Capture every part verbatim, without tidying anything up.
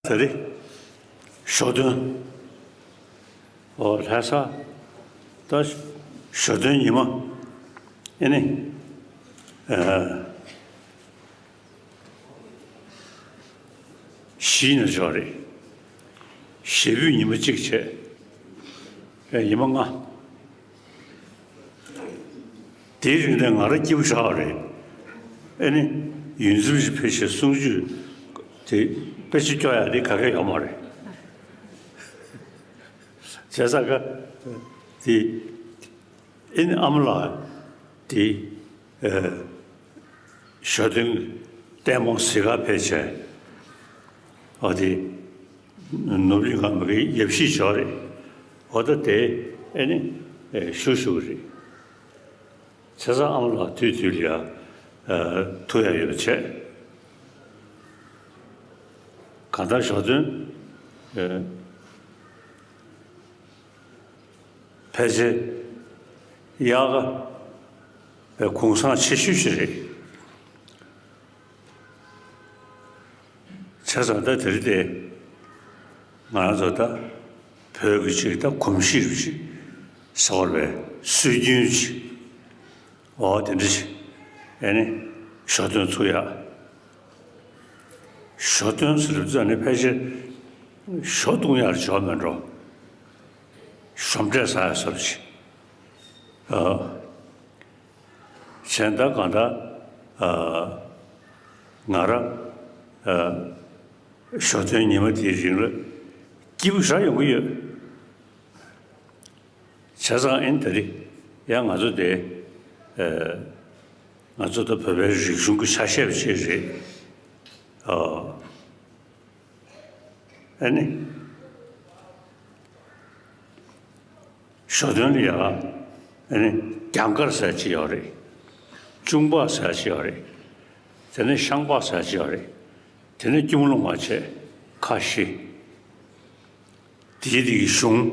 ད་རེས་ཞོ་སྟོན། ཨོ་ལྷ་ས་ད་ཞོ་སྟོན་ཉི་མ། ཨེ་ནི། ཨ། བཞི་ནས་འཇོག་རེད། ཞེ་པོའི་ཉི་མ་གཅིག་བྱས། ཨེ་ཉི་མ་ལྔ། དེའི་རིང་ནས་ང་རང་སྐྱིད་པོ་ཞེ་དྲག་རེད། ཨེ་ནི། ཡུན་ཙམ་ཞིག་ཕལ་ཆེར་གསུང་ཆོས་དེ་དཔེ་ཆ་སྐྱོ་ཡག་དེ་ག་གེ་ཡོད་མ་རེད། བྱས་ཙང་ཀ་དེ། ཨེ་ནི་ཨ་མ་ལགས་དེ། ཨེ། ཞོ་སྟོན་ལྟད་མོ་གཟིགས་ག་ཕེབས་བྱས། ཨ་དེ། ནོར་བུ་གླིང་ཁ་མ་གི་ཡབ་གཞིས་ཅིག་རེད། འོ་ད་དེ་ཨེ་ནི་ཨེ་ཞུ་ཞུ་གི་རེད། བྱས་ཙང་ཨ་མ་ལགས་དུས་དུས་ལ་ཡ་ཨ་ཐུག་ཡག་ཡོད་པ་བྱས། གང་ལྟར་ཞོ་སྟོན་ཨེ་ཕལ་ཆེར་དབྱར་ཁ་པའི་གུང་སེང་ཆེ་ཤོས་ཤིག་རེད། བྱས་ཙང་ད་དེ་རིང་དེ་ང་རང་ཚོ་ད་བོད་ཀྱི་ཅིག་ད་གོམས་གཤིས་རེད་ཅིག་ཟེར་བ་རེད། སྲོལ་རྒྱུན་ཅིག་འོ་དེ་འདྲ་ཞིག་ཨེ་ནི་ཞོ་སྟོན་ཚུགས་ཡག་ཞོ་སྟོན་ཟེར་བ་ནི་ཕལ་ཆེར་ཞོ་བཏུང་ཡག་ཞོ་མིན་འགྲོ། ཞོ་འབྲས་ཟ་ཡག་བཟོ་འདྲ་ཅིག་ཨ། གཞན་ད་གང་ལྟར་ཨ་ང་རང་ཨ་ཞོ་སྟོན་ཉི་མ་དེའི་རིང་ལ་སྐྱིད་པོ་ཞེ་དྲག་ཡོང་གི་ཡོད། བྱས་ཙང་ཨེ་ནི་ད་རེས་ཡང་ང་ཚོ་དེ་ཨ་ང་ཚོ་ད་བོད་པའི་རིག་གཞུང་གི་ཆ་ཤས་ཅིག་རེད། ཨ། ཨ་ནི། ཞོ་སྟོན་ལ་ཡ། ཨ་ནི། རྒྱང་མཁར་ཟེར་ཅིག་ཡོད་རེད། གཅུང་པ་ཟེར་ཅིག་ཡོད་རེད། དེ་ནས་ཤངས་པ་ཟེར་ཅིག་ཡོད་རེད། དེ་ནས་སྐྱོར་མོ་ལུང་པ་བྱས་ཁ་བཞི། དེའི་དེ་གི་གཞུང་།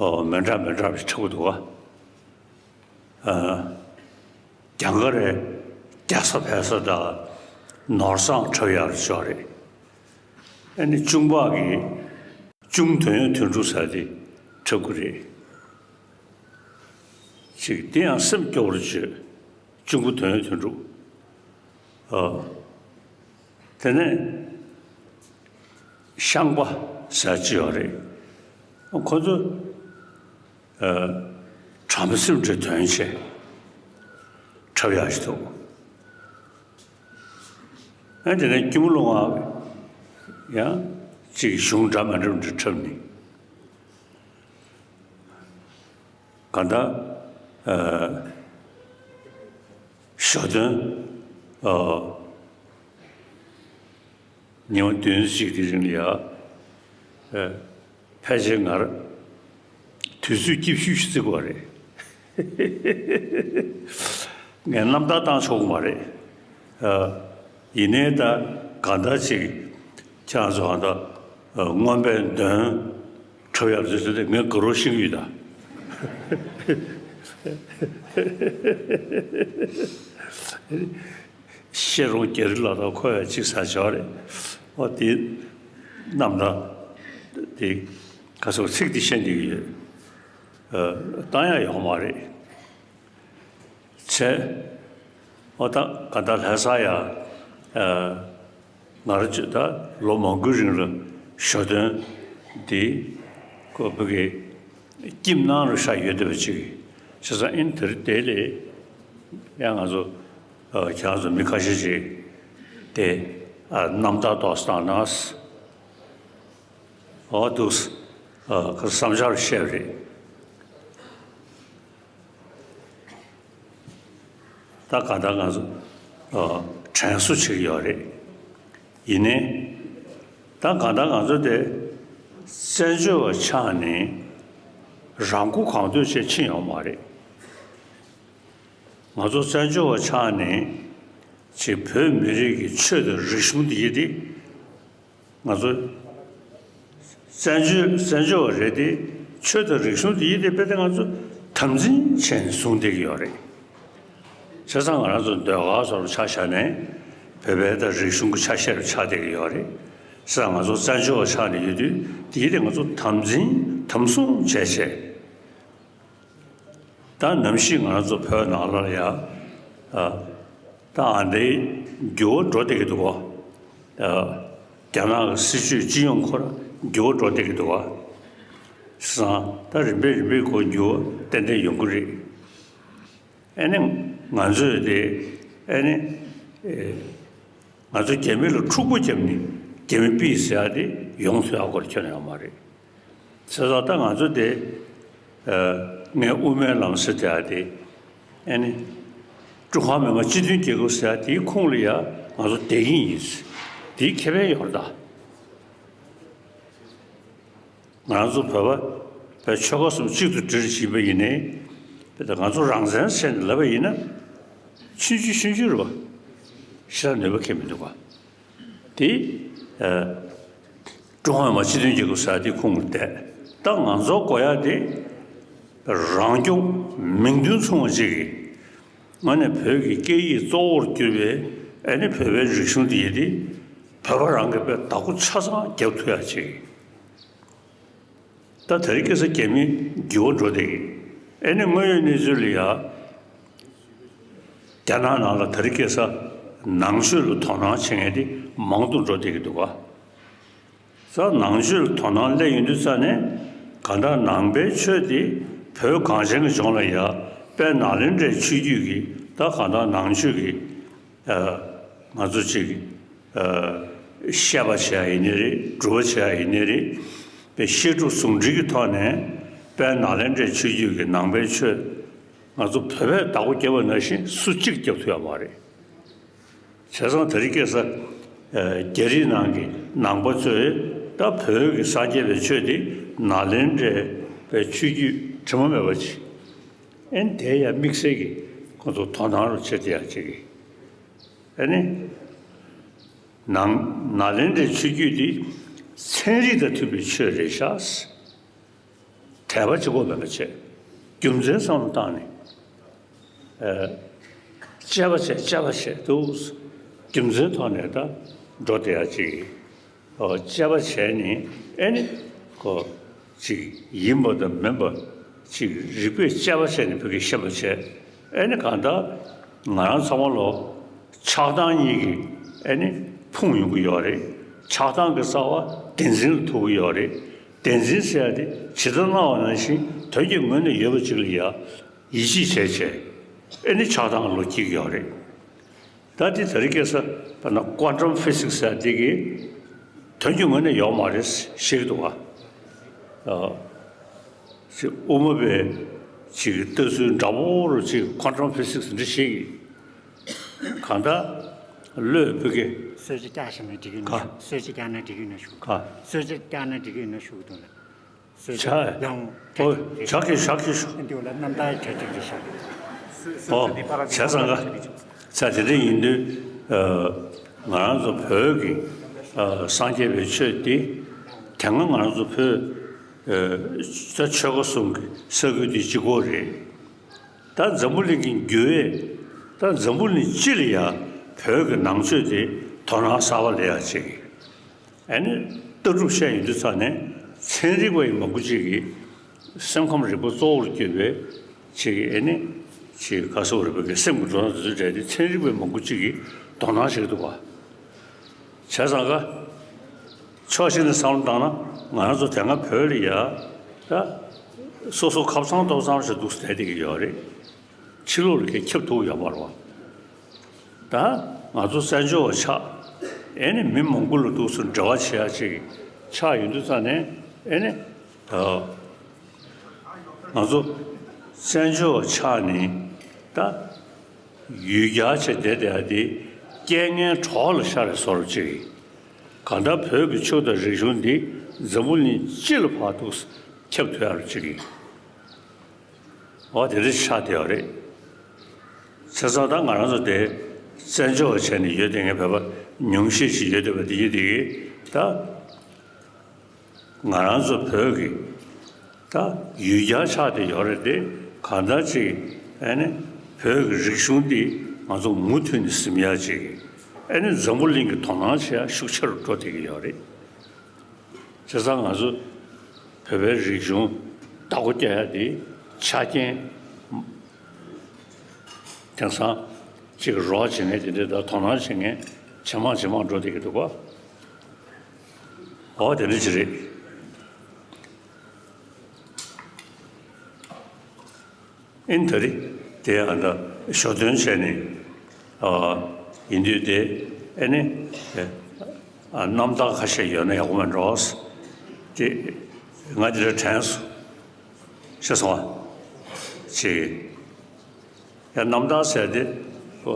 ཨོ་མི་འདྲ་མི་འདྲ་བ་ཞིག་འཁྲབ་ཀྱི་འདུག་ག་ཨ། རྒྱང་མཁར་རེད། རྒྱ་བཟའ་བལ་བཟའ་དང་། ནོར་བཟང་འཁྲབ་ཡག་ཅིག་ཡོད་རེད། ཨ་ནི་གཅུང་པ་གི། གཅུང་དོན་ཡོད་དོན་གྲུབ་ཟེར་དེ་འཁྲབ་ཀྱི་རེད། ཅིག་དེ་ཡང་སེམས་སྐྱོ་བོ་བྱོས། གཅུང་པོ་དོན་ཡོད་དོན་གྲུབ། ཨ། དེ་ནས་ཤངས་པ་ཟེར་ཅིག་ཡོད་རེད། ཁོ་ཚོ་ཨ་བྲམ་ཟེ་འདྲ་དོན་བྱས་འཁྲབ་ཡག་ཞིག་འདུག་ཨ་དེ་ནས་སྐྱོར་མོ་ལུང་པ་ཡང་ཅིག་གཞུང་འདྲ་མི་འདྲ་འདྲ་འཁྲབ་ནས། གང་ལྟར་ཨ་ཞོ་སྟོན་ཨ་ཉི་མ་བདུན་ཞིག་གི་རིང་ལ་ཡ། ཨ་ཕལ་ཆེར་ང་རང་དུས་ཚོད་སྐྱིད་ཤོས་ཤིག་བརྩི་དགོས་པ་རེད། ངས་རྣམ་ཐར་བཏང་ཆོག་གི་མ་རེད། ཨ། ཡིན་ནའི་ད་གང་ལྟར་ཅིག་ཁྱེད་རང་ཚོ་གང་ལྟར་ཨ་རྔོན་པའི་འདོན་འཁྲབ་ཡག་བཟོས་ཚུལ་དེ་ངས་དགའ་རབ་ཤེས་ཀྱི་ཡོད་ད། ཤེས་རོང་རྒྱ་རི་ལ་དང་ཁོ་ཡང་གཅིག་ཟ་ཆོག་རེད། ཨོ་དེ་རྣམ་ཐར་དེ་ག་ཚོད་ཚིག་དེ་བཤད་འདོད་ཀྱི་ཡོད། ཨ་བཏང་ཡག་ཡོད་མ་རེད། བྱས། ཨོ་ད་ག་ད་ལྷ་ས་ཡ། ཨ་ང་རང་ཚོ་ད་ལོ་མང་པོའི་རིང་ལ་ཞོ་སྟོན་འདི་ཁོ་བོད་ཀྱི་ཁྱིམ་ནང་རུ་ཤར་ཡོད་བསྡད་པ་ཅིག་བྱས་ཙང་ཨིན་དེར་དེ་ལས་ཡང་ང་ཚོ་ཨ་ཁྱེད་རང་ཚོ་མི་ཁ་ཤས་ཅིག་དེ་ཨ་རྣམ་ཐར་ཏོག་ཙམ་བཏང་ན། ཨོ་འདུག་ཨ་ཁོ་བསམ་འཆར་བཤད་པ་རེད། ད་གང་ལྟར་ང་ཚོ་ཨ་དྲན་གསོ་བྱེད་ཀྱི་ཡོད་རེད། ཡིན་ནའི་ད་གང་ལྟར་ང་ཚོ་དེ་བཙན་བྱོལ་བ་ཆགས་ནས་རང་མགོ་གང་ཐོན་བྱས་ཕྱིན་ཡོད་མ་རེད། ང་ཚོ་བཙན་བྱོལ་བ་ཆགས་ནས་ཅིག་བོད་མི་རིགས་ཀྱི་ཆོས་དང་རིག་གཞུང་འདི་ཡིན་ཏེ། ང་ཚོ་བཙན་བྱོལ་བཙན་བྱོལ་བ་རེད་དེ། ཆོས་དང་རིག་གཞུང་དེ་ཡིན་དེ་དཔེ་དེ་ང་ཚོ་དམ་འཛིན་བྱས་ནས་བཟུང་བསྡད་ཀྱི་ཡོད་རེད། བྱས་ཙང་ང་རང་ཚོ་ཟློས་གར་སོགས་ཆ་བཞག་ནས་བོད་པའི་ད་རིག་གཞུང་གི་ཆ་ཤས་རུ་ཆགས་བསྡད་ཀྱི་ཡོད་རེད། ས་ང་ཚོ་བཙན་བྱོལ་བ་ཆགས་ནས་ཡོད་དུས་དེའི་དེ་ང་ཚོ་དམ་འཛིན་དམ་བཟུང་བྱས་བྱས། ད་ནམ་ཞིག་ང་རང་ཚོ་བོད་ནང་ལ་ཡ། ཨ། ད་ཨ་འདྲའི་འགྱུར་བ་འགྲོ་བསྡད་ཀྱི་འདུག་ག་ཨ། རྒྱ་ནག་གི་སྲིད་བྱུས་སྤྱི་ཡོངས་ཁོ་རང་འགྱུར་བ་འགྲོ་བསྡད་ཀྱི་འདུག་ག་སང་ད་རིམ་པས་རིམ་པས་ཁོ་འགྱུར་བ་ཏན་ཏན་ཡོང་གི་རེད། ཨ་ནི་ང་ཚོས་དེ་ཨ་ནི་ཨེ། ང་ཚོ་རྒྱ་མི་ལ་འཁྲུག་པོ་བརྒྱབ་ནས་རྒྱ་མི་ཕུད་ཟེར་ཡ་དེ་ཡོང་ཐུབ་ཡ་སྐོར་ཁྱོན་ནས་ཡོད་མ་རེད། བྱས་ཙང་ད་ང་ཚོ་དེ་ཨ། ངས་དབུ་མའི་ལམ་ཟེར་བསྡད་ཡ་དེ་ཨ་ནི་ཀྲུང་ཧྭ་མི་དམངས་སྤྱི་མཐུན་རྒྱལ་ཁབ་ཟེར་ཡ་དེའི་ཁོངས་ལ་ཡ་ང་ཚོ་བསྡད་ཀྱི་ཡིན། དེའི་ཁེ་ཕན་ཡོད་རེད་ད། ང་རང་ཚོ་བོད་པ་བོད་ཆོལ་ཁ་གསུམ་གཅིག་ཏུ་སྒྲིལ་བཞིན་པ་ཡིན་ནའི། བོད་དང་ང་ཚོ་རང་བཙན་ཟེར་ནས་ལབ་པ་ཡིན་ན། ཆུང་ཆུང་ཆུང་ཆུང་རེད་པ། ཞེ་དྲག་ནུས་པ་ཁེལ་མི་འདུག་ག་དེ་ཨ། ཀྲུང་ཧྭ་མི་དམངས་སྤྱི་མཐུན་རྒྱལ་ཁབ་ཟེར་ཡ་དེ་ཁོངས་ལ་བསྡད། ད་ང་ཚོ་དགོས་ཡ་དེ་རང་སྐྱོང་མིང་དོན་མཚུངས་པ་ཅིག་གིས་ང་ནས་བོད་ཀྱི་སྐད་ཡིག་གཙོ་བོར་གྱུར་པའི་ཨ་ནི་བོད་པའི་རིག་གཞུང་དེ་ཡིན་ཏེ། བོད་པ་རང་གིས་དཔེ་བདག་པོ་ཆ་ཚང་རྒྱབ་ཐུབ་ཡ་ཅིག་ད་དེ་རིང་ཁ་སང་རྒྱ་མི་འགྱུར་བ་འགྲོ་བསྡད་ཀྱི། ཨེ་ནི་དངོས་ཡོད་གནས་ཚུལ་ལ་ཡ། རྒྱ་ནག་ནང་ལ་དེ་རིང་ཁ་སང་ནང་ཆོས་ལ་དོ་སྣང་བྱེད་མཁན་དེ་མང་དུ་འགྲོ་བསྡད་ཀྱི་འདུག་ག་ས་ནང་ཆོས་ལ་དོ་སྣང་སླེབས་ཡོང་དུས་ཙ་ནས་གང་ལྟར་ནང་པའི་ཆོས་དེ་བོད་གངས་ཅན་གྱི་ལྗོངས་ལ་ཡ་དཔལ་ནཱ་ལེནྡྲའི་ཆོས་བརྒྱུད་ཀྱི་ད་གང་ལྟར་ནང་ཆོས་ཀྱི་ཨ། ང་ཚོ་ཅིག་ཨ། བཤད་པ་བྱེད་ཡ་ཡིན་ནའི་རེད། སྒྲུབ་པ་བྱེད་ཡ་ཡིན་ནའི་རེད། པའི་བཤད་སྒྲུབ་ཟུང་འབྲེལ་གྱི་ཐོག་ནས་དཔལ་ནཱ་ལེནྡྲའི་ཆོས་བརྒྱུད་ཀྱི་ནང་པའི་ཆོས་ང་ཚོ་བོད་པས་བདག་པོ་བརྒྱབ་པ་ནང་བཞིན་སུ་གཅིག་བརྒྱབ་ཐུབ་ཡ་མ་རེད། བྱས་ཙང་དེ་རིང་ཁ་སང་ཨ། རྒྱ་རིགས་ནང་གི་ནང་པ་ཚོས་ད་བོད་ཀྱི་སངས་རྒྱས་པའི་ཆོས་དེ་ནཱ་ལེནྡྲའི་པའི་ཆོས་བརྒྱུད་དྲི་མ་མེད་པ་ཅིག་ཨེ་ནི་དེ་ཡང་དམིགས་བསལ་གྱི་ཁོང་ཚོ་དོ་སྣང་རུ་བྱེད་བསྡད་ཡ་ཅིག་ཨེ་ནི། ནང་ནཱ་ལེནྡྲའི་ཆོས་བརྒྱུད་འདི་ཚན་རིག་དང་མཐུན་པའི་ཆོས་རེད་ཤག་དད་པ་གཅིག་པོ་མེད་པ་བྱས། རྒྱུ་མཚན་བསམ་བློ་བཏང་ནས། ཨ། དཔྱད་པ་བྱས་དཔྱད་པ་བྱས་འདུག་རྒྱུ་མཚན་ཐོག་ནས་ད་འགྲོ་བསྡད་ཡ་ཅིག་ཨོ། དཔྱད་པ་བྱས་ནས་ཨེ་ནི་ཁོ་ཅིག་ཡིན་པ་དང་མིན་པ་ཅིག་རིགས་པས་དཔྱད་པ་བྱས་ནས་བོད་སྐད་བཤད་པ་བྱས། ཨེ་ནི་གང་ལྟར་ང་རང་ཚང་མ་ལོ་ཆགས་སྡང་གཉིས་ཀྱིས་ཨེ་ནི་ཕུང་ཡོང་གི་ཡོད་རེད། ཆགས་སྡང་གི་རྩ་བ་བདེན་འཛིན་ལ་ཐུག་གི་ཡོད་རེད། བདེན་འཛིན་ཟེར་ཡ་དེ་ཇི་ལྟར་སྣང་བ་ནང་བཞིན་དོན་གྱི་ངོས་ནས་ཡོད་པ་ཅིག་ལ་ཡ་ཡིད་ཆེས་བྱས་བྱས་ཨེ་ནི་ཆགས་སྡང་གི་བློ་སྐྱེ་གི་ཡོད་རེད། ད་དེ་དེ་རིང་ཁ་སང་དཔེར་ན་ཀོན་ཊམ་ཕི་སིག་ཟེར་དེ་གིས་དོན་གྱི་ངོས་ནས་ཡོད་མ་རེད་ཞེས་འདུག་ག་ཨ། ཅིག་དབུ་མ་པའི་ཅིག་ལྟ་ཚུལ་འདྲ་པོ་རུ་ཅིག་ཀོན་ཊམ་ཕི་སིག་འདི་ཞིག་གང་ལྟར་བློས་བུ་གེ་གསོལ་ཇ་བཀྱག་བཞག་ན་འགྲིག་གི་ན་ག་ཞུ། གསོལ་ཇ་བཀྱག་ན་འགྲིག་གི་ན་ཞུ། ག་གསོལ་ཇ་བཀྱག་ན་འགྲིག་གི་ན་ཞུ་གི་འདུག་ལ། བྱ། ཡང་ཨོ། བྱ་གི་བྱ་གི་ཤོག་འདི་ལ་རྣམ་ཐར་གྱ་གཅིག་རེད་ཤག་ཨོ། བྱས་ཙང་ག་ས་དེ་འདྲ་ཡིན་དུས། ཨ། ང་རང་ཚོ་བོད་ཀྱི་ཨ། སངས་རྒྱས་པའི་ཆོས་འདི་དེ་སྔ་ང་རང་ཚོ་བོད་ཨ། ཆོལ་ཁ་གསུམ་གྱི་ས་ཁུལ་འདི་གཅིག་པོ་རེད། ད་འཛམ་བུ་གླིང་གི་འགྱུར་བས་ད་འཛམ་བུ་གླིང་སྤྱི་ལ་ཡང་བོད་ཀྱི་ནང་ཆོས་དེ་དོ་སྣང་གསར་པ་སླེབས་ཡ་ཅིག་ཨ་ནི་ལྟ་གྲུབ་བཤད་ཡོང་དུས་ཙ་ནས་ཚན་རིག་པ་ཡི་མང་པོ་ཅིག་གིས་སེམས་ཁམས་རིག་པ་གཙོ་བོར་གྱུར་པའི་ཅིག་གིས་ཨ་ནི་ཅིག་ག་སོགས་རིག་པ་གི་སེམས་ཀྱི་འགྲོ་སྟངས་དེ་ཚོའི་གྲས་དེ་ཚན་རིག་པ་མང་པོ་ཅིག་གིས་དོ་སྣང་བྱེད་ཀྱི་འདུག་ག་བྱས་ཙང་ག་ཕྱོགས་གཅིག་ནས་བསམ་བློ་བཏང་ན་ང་རང་ཚོ་དེ་སྔ་བོད་ལ་ཡ་ད་སོ་སོ་ཁབ་ཚང་ཏོག་ཙམ་ཞིག་འདུག་བསྡད་བསྡད་ཀྱི་ཡོད་རེད། ཕྱི་ལོགས་ལ་ཁྱབ་ཐུབ་ཡོད་མ་རེད་པ། ད་ང་ཚོ་བཙན་བྱོལ་བ་ཆགས། ཨེ་ནི་མི་མང་པོ་ལ་འདུག་སེ་འབྲེལ་བ་བྱེད་ཡ་ཅིག་ཆགས་ཡོང་དུས་ཙ་ནས་ཨེ་ནི་ཨ། ང་ཚོ་བཙན་བྱོལ་བ་ཆགས་ནས་ད་ཡུལ་གྱར་བྱས་བསྡད་བསྡད་ཡ་དེ་རྐྱེན་ངན་གྲོགས་ལ་ཤར་བའི་བཟོ་འདྲ་ཅིག་གང་ལྟར་བོད་ཀྱི་ཆོས་དང་རིག་གཞུང་འདི་འཛམ་བུ་གླིང་སྤྱི་ལ་ཕར་འདུག་སེ་ཁྱབ་ཐུབ་ཡ་ཅིག་འོ་དེ་འདྲ་ཆགས་བསྡད་ཡོད་རེད། བྱས་ཙང་ད་ང་རང་ཚོ་དེ་བཙན་བྱོལ་བ་བྱས་ནས་ཡོད་བསྡད་མཁན་བོད་པ་ཉུང་ཤས་ཤིག་ཡོད་བསྡད་པ་དེ་ཡིན་དེ་གིས་ད་ང་རང་ཚོ་བོད་ཀྱི་ད་ཡུལ་གྱར་ཆགས་བསྡད་ཡོད་རེད་དེ་གང་ལྟར་ཅིག་ཨ་ནི་བོད་ཀྱི་རིག་གཞུང་འདི་ང་ཚོ་མུ་མཐུད་ནས་ཟིན་ཡ་ཅིག་ཨ་ནི་འཛམ་བུ་གླིང་གི་དོ་སྣང་བྱེད་ཡ་ཤུགས་ཆེ་རུ་འགྲོ་བསྡད་ཀྱི་ཡོད་རེད། བྱས་ཙང་ང་ཚོ་བོད་པའི་རིག་གཞུང་བདག་པོ་རྒྱག་ཡ་དེ་ཆ་རྐྱེན་དེང་སང་གཅིག་རོགས་བྱེད་མཁན་དེ་འདྲ་དང་དོ་སྣང་བྱེད་མཁན་ཇེ་མང་ཇེ་མང་འགྲོ་བསྡད་ཀྱི་འདུག་ག་འོ་དེ་འདྲ་ཅིག་རེད། ཨིན་ད་རེས་དེ་ཨ་ད་ཞོ་སྟོན་བྱས་ནས་ཨ་ཡིན་དུས་དེ་ཨ་ནི་ཨ་རྣམ་ཐར་ཁ་ཤས་ཡོད་ན་ཡག་པོ་མེད་འགྲོ། དེ་ང་དེ་འདྲ་དྲན་སོང་། ཤེས་སོང་ཨ། ཅིག་ཡང་རྣམ་ཐར་ཟེར་དེ་ཁོ་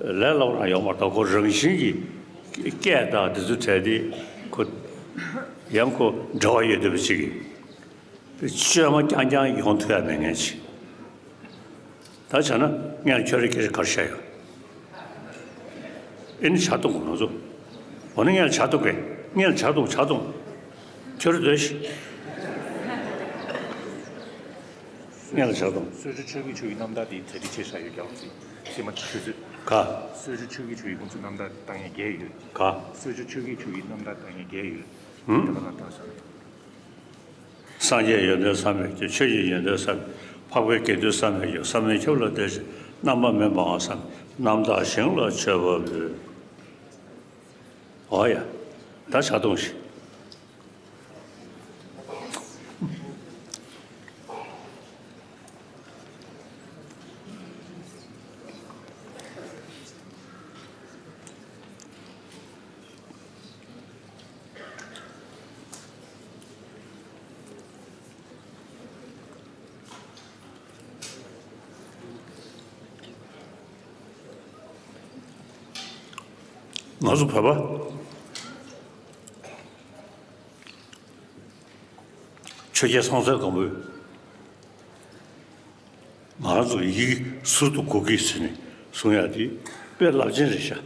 ལས་སླ་པོ་རང་ཡོད་མ་རེད། ཁོ་རང་བཞིན་གྱིས་སྐད་དང་དེ་ཚོ་བྲལ་ཏེ་ཁོ་ཡང་ཁོ་འབྲེལ་བ་ཡོད་བསྡད་པ་ཅིག་གིས། བཅོས་མ་རྐྱང་རྐྱང་ཡོང་ཐུབ་ཡ་མེད་མཁན་ཅིག་ད་བྱས་ན་སྔོན་ལ་ཁྱོད་རང་སྐད་ཆ་ག་རེ་བཤད་ཡོད། ཨེ་ནི་ཇ་འཐུང་གོ་ང་ཚོ། འོ་ན་སྔོན་ལ་ཇ་འཐུང་གས། སྔོན་ལ་ཇ་འཐུང་ཇ་འཐུང་། ཁྱོད་རང་སྡོད་ཤིག་སྔོན་ལ་ཇ་འཐུང་། གསོལ་ཇ་མཆོད་ཀྱི་མཆོད་ཀྱི་རྣམ་ཐར་དེ་གྲ་སྒྲིག་བྱས་བཞག་ཡོད་ཀྱང་སྲིད་སྲིད་མ་ཆུ་ཚོད། ག་གསོལ་ཇ་མཆོད་ཀྱི་མཆོད་ཀྱི་ཁོང་ཚོ་རྣམ་ཐར་བཏང་ཡས་བརྒྱད་ཡོད། ག་སྲོལ་རྒྱུན་ཆོས་ཀྱི་ཆོས་ཀྱི་རྣམ་ཐར་བཏང་མཁན་བརྒྱད་ཡོད། ཧུམ། དེ་ལ་ང་བཏང་བསམ་ཡོད། སངས་རྒྱས་ཡོན་ཏན་བསམ་ཡས་ཀྱི་ཆོས་ཀྱི་ཡོན་ཏན་བསམ་འཕགས་པའི་དགེ་འདུན་བསམ་ཡས་ཀྱི་བསམ་ཡས་ཁྱབ་ལ་བརྟེན་ཅིང་རྣམ་པ་མི་སྤང་བ་བསམ་རྣམ་དག་ཞིང་ལ་མཆོད་པ་འབུལ། འོ་ཡ། ད་ཇ་འཐུང་ཞིག་ང་ཚོ་བོད་པ་ཆོས་རྒྱལ་སྲོང་བཙན་སྒམ་པོས། ང་རང་ཚོ་ཡི་གེ་ཟུར་དུ་གོ་གི་ཟེར་ནས་གསུང་ཡག་དེ་དཔེ་རླབས་ཆེན་རེད་ཤག་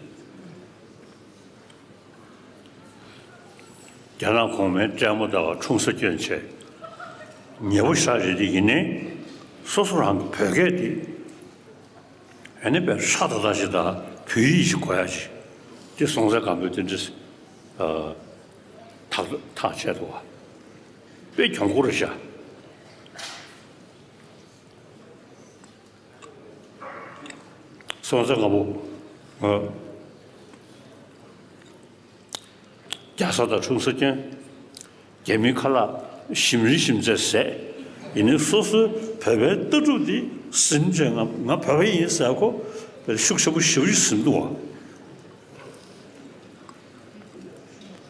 རྒྱ་ནག་གོང་མའི་སྲས་མོ་དང་འཁྲུངས་ས་སྐྱོན་བྱས། ཉེ་པོ་ཞེ་དྲག་རེད་དེ་ཡིན་ནའི་སོ་སོ་རང་གི་བོད་སྐད་དེ་ཨ་ནི་དཔེ་ཧྲ་ཏག་ཏག་ཞིག་དང་བོད་ཡིག་ཞིག་གོ་ཡག་ཞིག་དེ་སྲོང་བཙན་སྒམ་པོས་དེ་འདྲ་ཐག་ཐག་བཅད་འདུག་བ། དཔེ་གྱོང་པོ་རེད་ཤག་སྲོང་བཙན་སྒམ་པོ། ཨ། རྒྱ་བཟའ་དང་འཁྲུངས་ས་སྐྱོན། རྒྱ་མིའི་ཁ་ལག་ཞིམ་རིན་ཞིམ་ཚད་ཟས། ཡིན་ནའི་སོ་སོའི་བོད་པའི་ལྟ་གྲུབ་འདི་ཟིན་བྱས་ང་ང་བོད་པ་ཡིན་ཟེར་ཁོ་ཤུགས་ཆེན་པོ་ཞེ་པོ་ཅིག་ཟིན་འདུག་བ།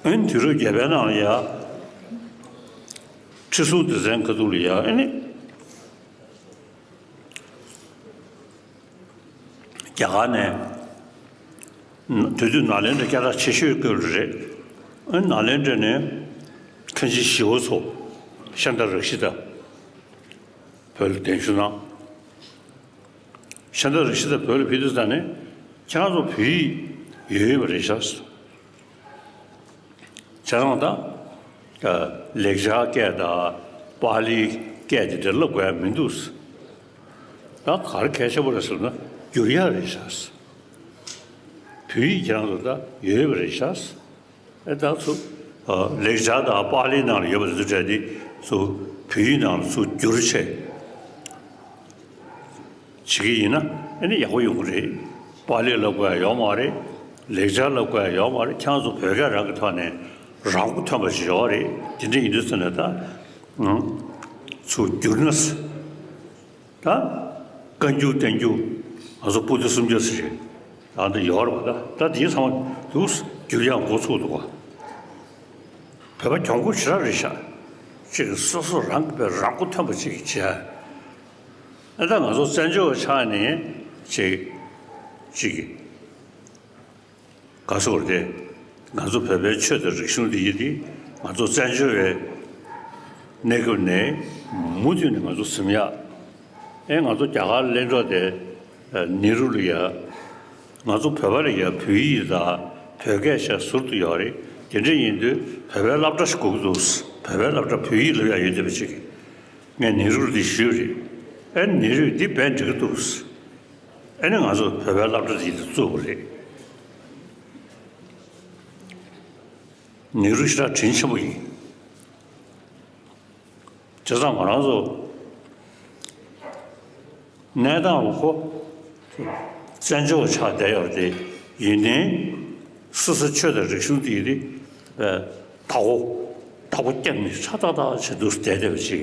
ཨ་ནི་དུས་རབས་བརྒྱད་པའི་ནང་ལ་ཡ། ཁྲི་སྲོང་ལྡེ་བཙན་ཁ་ཐུག་ལ་ཡ་ཨ་ནི། རྒྱ་གར་ནས་དེ་དུས་ནཱ་ལེནྡྲ་སྐད་གྲགས་ཆེ་ཤོས་སྐོར་རེད། ཨ་ནཱ་ལེནྡྲ་ནས་མཁན་ཆེན་ཞི་བ་འཚོ་ཤཱནྟ་རཀྵི་ཏ་བོད་ལ་གདན་ཞུ་གནང་། ཤཱནྟ་རཀྵི་ཏ་བོད་ལ་ཕེབས་དུས་ཙམ་ནས་ཁྱེད་རང་ཚོ་བོད་ཡིག་ཡོད་ཡོད་པ་རེད་ཤག་བྱས་ཙང་ད། ལེགས་སྦྱར་སྐད་དང་པཱ་ལིའི་སྐད་དེ་འདྲ་བསླབ་དགོས་ཡ་མི་འདུག་ད་ག་རེ་གལ་ཆེན་པོ་རེད་ཟེར་ན་བསྒྱུར་ཡ་རེད་ཤག་བོད་ཡིག་ཁྱེད་རང་ཚོ་ད་ཡོད་པ་རེད་ཤག་ཨེ་ད་ཚོ། ལེགས་སྦྱར་དང་པཱ་ལིའི་ནང་ལ་ཡོད་པ་དེ་ཚོ་སྤྲད་དེ་ཚོ་བོད་ཡིག་ནང་ལ་ཚུར་བསྒྱུར་བྱས། བྱེད་ཀྱི་ཡིན་ན་ཨ་ནི་ཡག་པོ་ཡོང་གི་རེད། པཱ་ལི་བསླབ་དགོས་ཡ་ཡོད་མ་རེད། ལེགས་སྦྱར་བསླབ་དགོས་ཡ་ཡོད་མ་རེད། ཁྱེད་རང་ཚོ་བོད་སྐད་རང་གི་ཐོག་ནས་རང་མགོ་ཐོན་པ་ཞིག་ཡོད་རེད། དེ་འདྲ་ཡིན་དུས་ཙམ་ནས་ད་ང་ཚོ་བསྒྱུར་ན་ད་བཀའ་འགྱུར་བསྟན་འགྱུར་ང་ཚོ་པོ་ཏི་སུམ་བརྒྱ་ཟེར་རེད། ད་འདི་ཡོད་རེད་པ། ད་ད་དེའི་ཚང་མ་འདུག་བསྒྱུར་ཡ་འགོ་ཚུགས་འདུག་བ། བོད་པ་གྱོང་པོ་ཞེ་དྲག་རེད་ཤག་ཅིག་སོ་སོ་རང་གི་བས་རང་མགོ་ཐོན་པ་ཅིག་བྱས། ཨ་ད་ང་ཚོ་བཙན་བྱོལ་བ་ཆགས་ནས་ཅིག་ཅིག་ག་སོགས་རེད། ང་ཚོ་བོད་པའི་ཆོས་དང་རིག་གཞུང་འདི་ཡིན་ཏེ་ང་ཚོ་བཙན་བྱོལ་བའི་གནས་སྐབས་ནས་མུ་མཐུད་ནས་ང་ཚོ་ཟིན་ཡག་ཨེ་ང་ཚོ་རྒྱ་གར་ལ་སླེབས་འགྲོ་དེ་ནེ་རུ་ལ་ཡ། ང་ཚོ་བོད་པ་ལ་ཡ་བོད་ཡིག་དང་བོད་སྐད་ཤ་ཟུར་དུ་ཡོད་རེད། དེ་འདྲ་ཡིན་དུས་བོད་པའི་སློབ་གྲྭ་ཞིག་དགོས་ཀྱི་འདུག་བོད་པའི་སློབ་གྲྭ་བོད་ཡིག་སློབ་ཡག་ཡོད་བསྡད་པ་ཅིག་ངས་ནེ་རུ་ལ་དེ་ཞུས་པ་རེད། ཨེ་ནེ་རུས་འདི་བས་འགྲིག་གི་འདུག་ཨེ་ནི་ང་ཚོ་བོད་པའི་སློབ་གྲྭ་དེ་ཡིན་དུ་བཙུགས་པ་རེད། ནེ་རུ་ཞེ་དྲག་དྲིན་ཆེན་པོ་ཡིན། བྱས་ཙང་ང་རང་ཚོ་གནས་སྟངས་ལ་ཁོ་བཙན་བྱོལ་བ་ཆགས་བསྡད་ཡོད་རེད་དེ། ཡིན་ནའི་སོ་སོའི་ཆོས་དང་རིག་གཞུང་དེ་ཡིན་ཏེ་བདག་པོ་བདག་པོ་རྒྱབ་ནས་ཧྲ་ཏག་ཏག་བྱེད་འདུག་བསྡད་བསྡད་པ་ཅིག་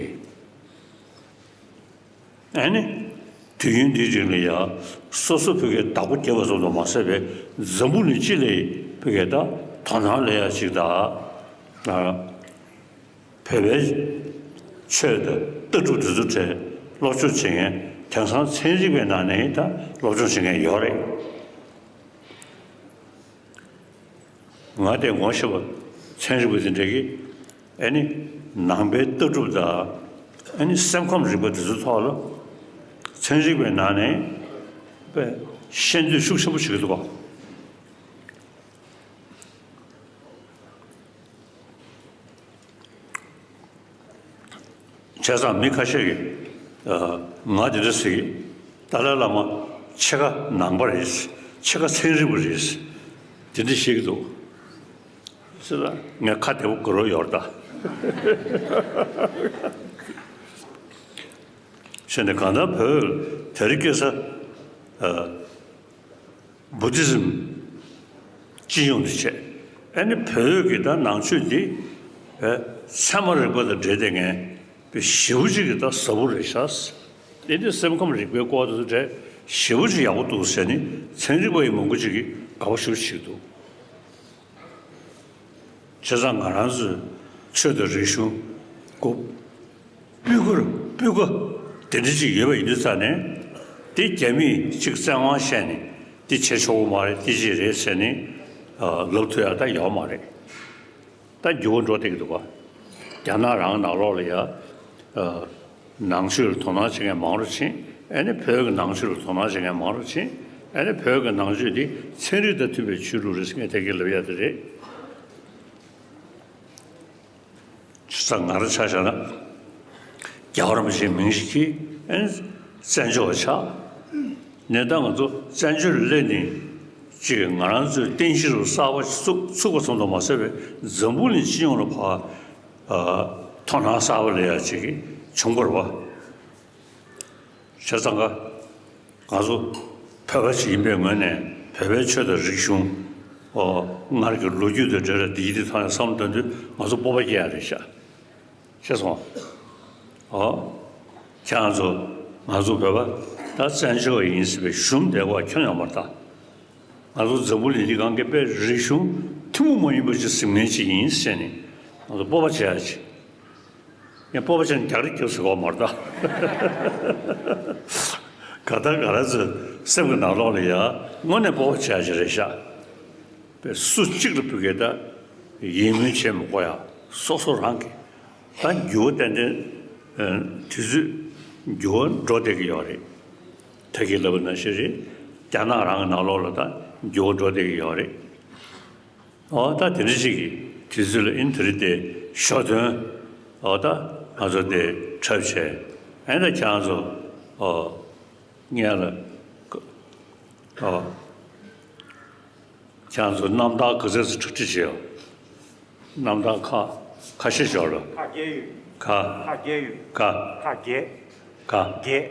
ཨ་ནི། དུས་ཡུན་འདིའི་རིང་ལ་ཡང་སོ་སོ་ཕ་གིའི་བདག་པོ་རྒྱབ་པ་ཙམ་དུ་མ་ཟད་པའི་འཛམ་བུ་གླིང་སྤྱི་ལ་ཕ་གིའི་ད་དོ་སྣང་སླེབས་ཡ་ཅིག་དང་། ཨ། བོད་པའི་ཆོས་དང་ལྟ་གྲུབ་འདི་ཚོ་གྲས་སློབ་སྦྱོང་བྱེད་མཁན་དེང་སང་ཚན་རིག་པའི་ནང་ནས་ད་སློབ་སྦྱོང་བྱེད་མཁན་ཡོད་རེད། ང་དེ་ངོ་ཤེས་པ་ཚན་རིག་པ་དེ་འདྲ་གིས་ཨ་ནི་ནང་པའི་ལྟ་གྲུབ་དང་ཨ་ནི་སེམས་ཁམས་རིག་པ་དེ་ཚོའི་ཐོག་ལ་ཚན་རིག་པའི་ནང་ནས་དཔེ་ཤེས་འདོད་ཤུགས་ཆེན་པོ་བྱེད་ཀྱི་འདུག་ག་བྱས་ཙང་མི་ཁ་ཤས་ཀྱིས་ཨ་ང་དེ་འདྲ་ཟེར་གྱི། ཏཱ་ལའི་བླ་མ་ཕྱེད་ཀ་ནང་པ་རེད། ཕྱེད་ཀ་ཚན་རིག་པ་རེད། དེ་འདྲ་བཤད་ཀྱི་འདུག་ཟེར་ལ་ངས་ཁ་བདེ་པོ་སྒུར་རོགས་ཡོད་རེད་ད། བྱས་ནས་གང་ལྟར་བོད་དེ་རིང་ཁ་སང་ཨ། བུ་དྷི་ཛིམ་སྤྱི་ཡོངས་དེ་བྱས། ཨ་ནི་བོད་ཀྱི་ད་ནང་ཆོས་འདི་ཨེ་ཚད་མ་རིག་པ་དང་འབྲེལ་བསྡད་མཁན་དཔེ་ཞེ་པོ་ཅིག་གི་ད་ཟབ་པོ་རེད་ཤག་དེ་ནི་སེམས་ཁམས་རིག་པའི་སྐོར་དུ་འབྲེལ་ཞེ་པོ་ཅིག་ཡག་པོ་འདུག་ཟེར་ནས་ཚན་རིག་པ་ཡི་མང་པོ་ཅིག་གིས་དགའ་པོ་ཞེ་པོ་ཅིག་འདུག་བྱས་ཙང་ང་རང་ཚོའི་ཆོས་དང་རིག་གཞུང་གོ་སྤུས་ཀ་སྤུས་ཀ་དེ་འདྲ་ཅིག་ཡོད་པ་ཡིན་དུས་ཙང་ནས། དེ་རྒྱ་མིས་ཅིག་བཙན་དབང་བཤད་ནས་འདི་བྱེད་ཆོག་གི་མ་རེད། འདི་ཅིག་རེད་ཟེར་ནས་ལབ་ཐུབ་ཡག་ད་ཡོད་མ་རེད། ད་འགྱུར་བ་འགྲོ་བསྡད་ཀྱི་འདུག་ག་རྒྱ་ནག་རང་ནང་ལོགས་ལ་ཡ། ནང་ཆོས་ལ་དོ་སྣང་བྱེད་མཁན་མང་རུ་ཕྱིན། ཨ་ནི་བོད་ཀྱི་ནང་ཆོས་ལ་དོ་སྣང་བྱེད་མཁན་མང་རུ་ཕྱིན། ཨ་ནི་བོད་ཀྱི་ནང་ཆོས་འདི་ཚན་རིག་དང་མཐུན་པའི་ཆོས་ལུགས་རེད་ཟེར་མཁན་དེ་གས་ལབ་ཡག་དེ་རེད། བྱས་ཙང་ང་རང་ཆ་བཞག་ན། རྒྱལ་བ་རིན་པོ་ཆེའི་མིང་ཞིག་གིས་ཨེ་བཙན་བྱོལ་བ་ཆགས། ནས་ད་ང་ཚོ་བཙན་བྱོལ་ལ་སླེབས་ནས་ཅིག་ང་རང་ཚོའི་རྟེན་གཞི་རུ་གསར་པ་ཞིག་བཙུགས་བཙུགས་པ་ཙམ་དུ་མ་ཟད་པའི་འཛམ་བུ་གླིང་སྤྱི་ཡོངས་ལ་ཕར་ཨ་དོ་སྣང་གསར་པ་སླེབས་ཡག་ཅིག་བྱུང་བ་རེད་པ། བྱས་ཙང་ཀ་ང་ཚོ་བོད་པ་ཞིག་ཡིན་པའི་ངོས་ནས་བོད་པའི་ཆོས་དང་རིག་གཞུང་། ཨོ། སྔར་གྱི་ལོ་རྒྱུས་དང་འབྲེལ་བའི་འདི་ཡི་དེ་ཐོག་ནས་བསམ་བློ་གཏོང་དུས་ང་ཚོ་སྤོབས་པ་སྐྱེ་ཡག་རེད་ཤག་ཤེས་སོང་། ཨོ། ཁྱེད་རང་ཚོ་ང་ཚོ་བོད་པ་ད་བཙན་བྱོལ་བ་ཡིན་ཟེར་བའི་ཞུམ་བསྡད་དགོས་པ་ཁྱོན་ཡོད་མ་རེད་ད། ང་ཚོ་འཛམ་བུ་གླིང་འདི་སྒང་གི་དཔེ་རིག་གཞུང་ཐུན་མོང་མ་ཡིན་པ་ཅིག་ཟིན་མཁན་ཅིག་ཡིན་ཟེར་ནས་ང་ཚོ་སྤོབས་པ་བྱེད་ཡག་ཅིག་ངས་སྤོབས་པ་བྱས་ནས་རྒྱག་རེས་རྒྱབ་ཟེར་གོ་མ་རེད་ད། ག་ད་ག་ར་ཚོའི་སེམས་ཀྱི་ནང་ལོགས་ལ་ཡ་དངོས་གནས་སྤོབས་པ་བྱེད་ཡག་ཅིག་རེད་ཤག་པའི་སུ་གཅིག་ལ་ཕ་གིའི་ད་ཡིད་སྨོན་བྱེད་མི་དགོས་ཡ། སོ་སོ་རང་གི་ད་འགྱུར་བ་ཏན་ཏན་དུས་ཚོད་འགྱུར་བ་འགྲོ་བསྡད་ཀྱི་ཡོད་རེད། ད་གིན་ལབ་པ་ནང་བཞིན་རེད། རྒྱ་ནག་རང་གི་ནང་ལོགས་ལ་ད་འགྱུར་བ་འགྲོ་བསྡད་ཀྱི་ཡོད་རེད། ཨོ་ད་དེ་འདྲ་ཅིག་གི་དུས་ཚོད་ལ་ཨིན་དེ་རིང་དེ་ཞོ་སྟོན། ཨོ་ད་ང་ཚོ་དེ་འཁྲབ་བྱས། ཨེ་ད་ཁྱེད་རང་ཚོ་ཨོ་སྔོན་ལ་ཨོ་ཁྱེད་རང་ཚོ་རྣམ་ཐར་ག་ཚོད་ཙམ་གྲ་སྒྲིག་བྱས་ཡོད། རྣམ་ཐར་ཁ་ཁ་ཤས་ཤོག་ལ། ཁ་བརྒྱད་ཡོད། ཁ། ཁ་བརྒྱད་ཡོད། ཁ། ཁ་བརྒྱད། ཁ། བརྒྱད།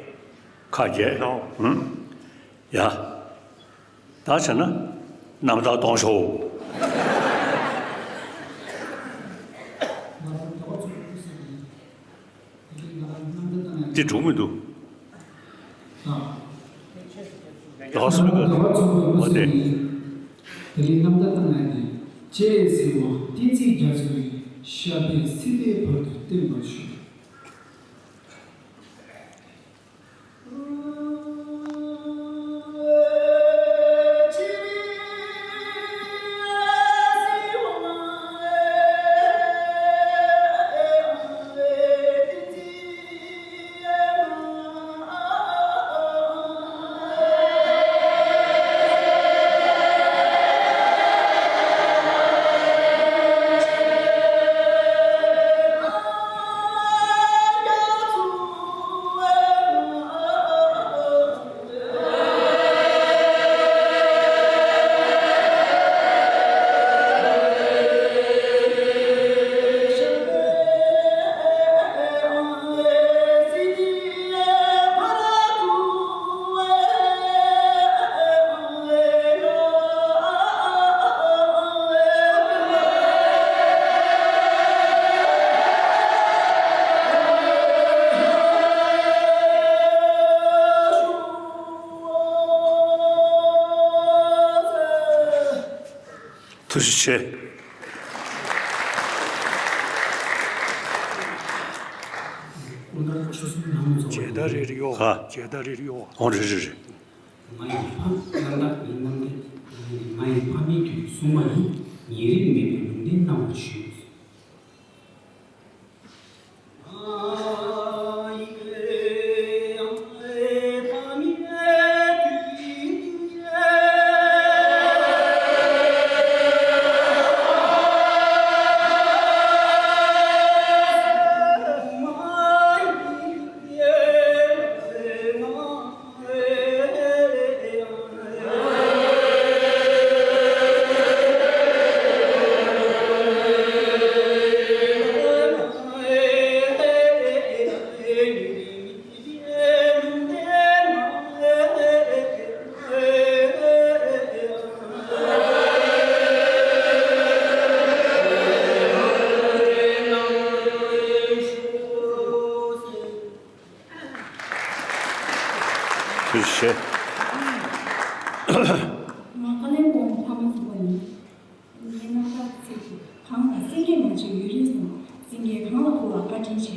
ཁ་བརྒྱད། ནོ། ཧུམ། ཡ། ད་བྱས་ན་རྣམ་ཐར་གཏོང་ཤོག་འདི་འགྲིག་མི་འདུག་ལགས་སོ། འོ་དེ། དེ་རིང་རྣམ་ཐར་བཏང་ཡག་དེ་ཅེས་ཟེར་བ་བསྟན་འཛིན་རྒྱ་མཚོ་ཡི་ཞབས་པད་སྲིད་མཐའི་བར་དུ་བརྟན་པར་ཤོག་ཐུགས་རྗེ་ཆེ། མཇལ་དར་རེ་རེ་གཡོག་ཧ། མཇལ་དར་རེ་རེ་གཡོག་ཨོ་རེད་རེད་རེད། ང་ཡི་ཕ་རྣམ་དག་ཡིན་ནམ་སྟེ། ང་ཡི་ཕ་མེས་ཀྱི་སྲུང་མ་ཡིན། ཉེ་རིང་མེད་པའི་ལུང་བསྟན་གནང་བར་ཞུ། ཐུགས་རྗེ་ཆེ། ང་ཀ་ལོན་སྦུག་ཕ་མ་ཚོ་ནི། ངའི་རྣམ་ཐར་ཚིག་གི་གང་ལ་སེང་གེ་མ་བྱོན་ཡུན་རིང་སོང་། སེང་གེ་གང་ལ་འཁོར་བ་བཀའ་དྲིན་ཆེ།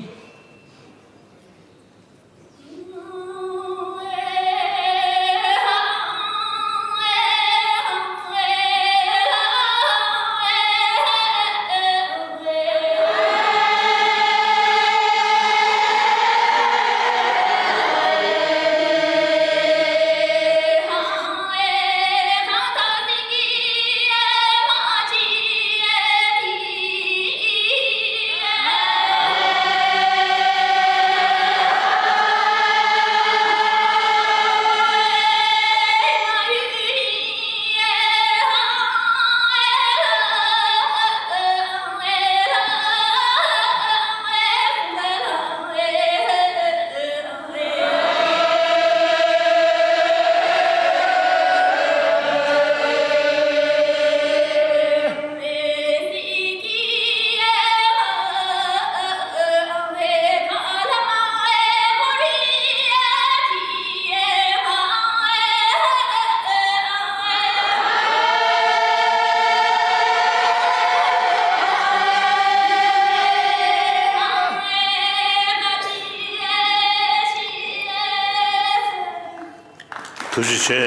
ཐུགས་རྗེ་ཆེ།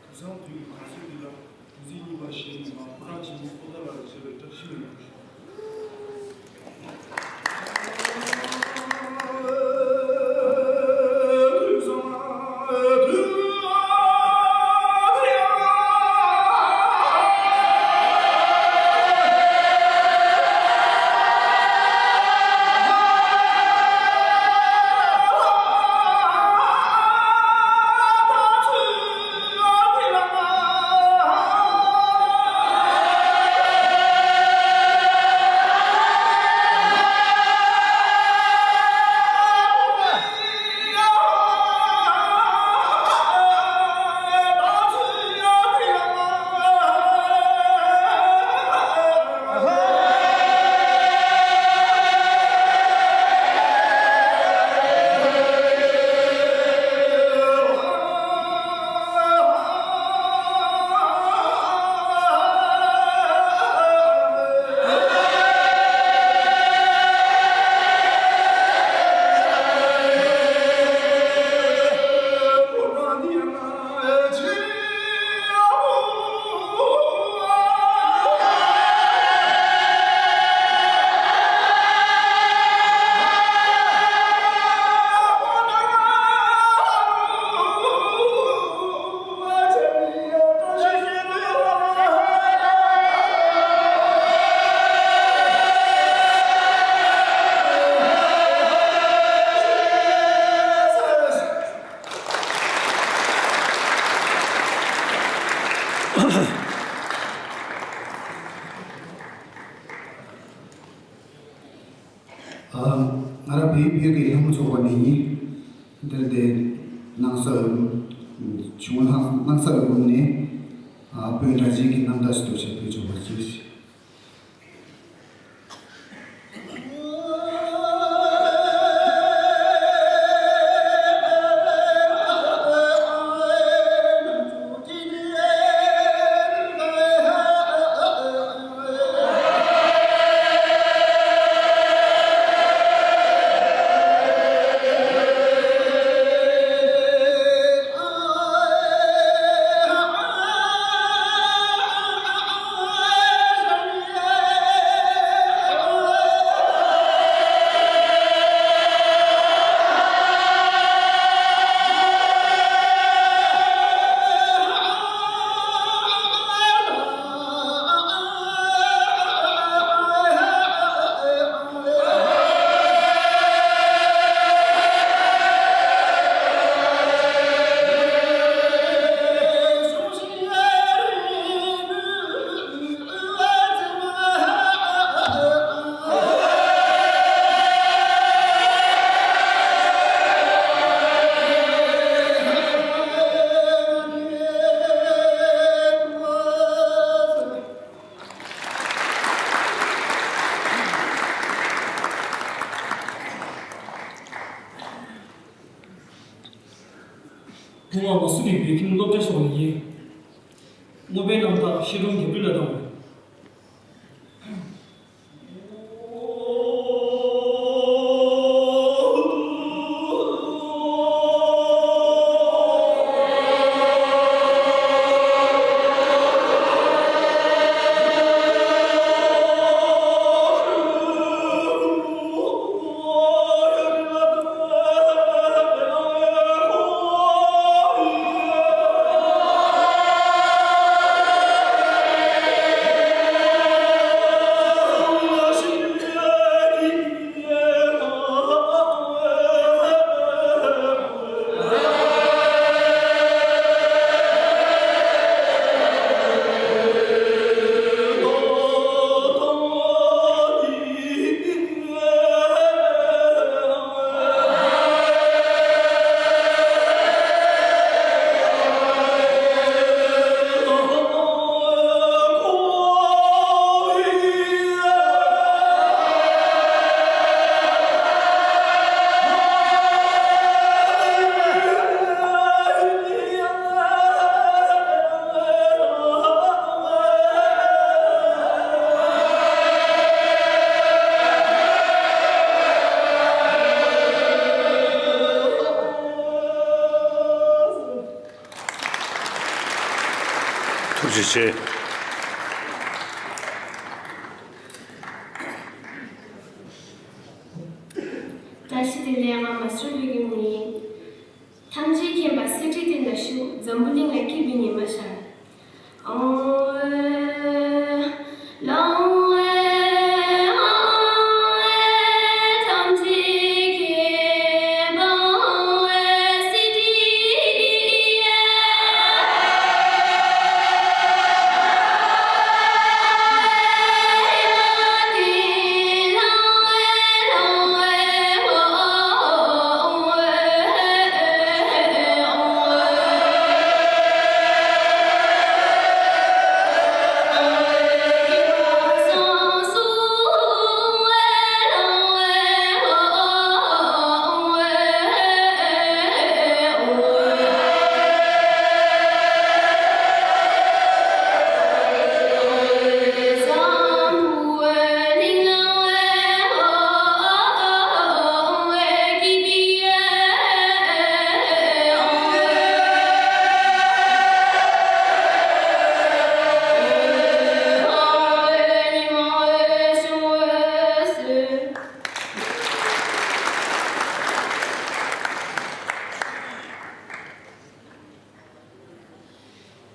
དུས་སང་དུས་ཀྱི་གང་ཟག་འདི་ལ། དུས་ཚིགས་གཉིས་པ་བཞེས་ནས་མ་ཕོ་བྲང་ཆེན་མོ་པོ་ཏཱ་ལ་རུ་བཞེས་པའི་བཀྲ་ཤིས་ལྷུན་གྲུབ་ཤོག། ང་རང་བོད་བོད་ཀྱི་ལྷ་མོ་ཚོགས་པ་ནས་ཡིན། འདིར་འདི་སྣང་ས་འོད་འབུམ། ཆུང་སྣང་སྣང་ས་འོད་འབུམ་ནས་དཔོན་གྲགས་ཅན་གྱི་རྣམ་ཐར་ཞིག་ཏུ་བྱེད། ཐུབ་དབང་མ་སུ་རིག་བོད་ཁྱིམ་སློབ་གྲྭ་སོགས་ནས་ཡིན། དངོས་པོའི་རྣམ་ཐར་ཤེས་རབ་རྒྱ་སྤྲུལ་ལ་དང་། ཐུགས་རྗེ་ཆེ། བཀྲ་ཤིས་བདེ་ལེགས། ང་མ་སུ་རི་ལུས་ཀྱི་མི་ཡིན། ཐམས་ཅད་མཁྱེན་པ་གསེར་ཁྲི་སྟེང་ན་བཞུགས། འཛམ་བུ་གླིང་ལ་སྐྱིད་པའི་ཉི་མ་ཤར། ཨོ།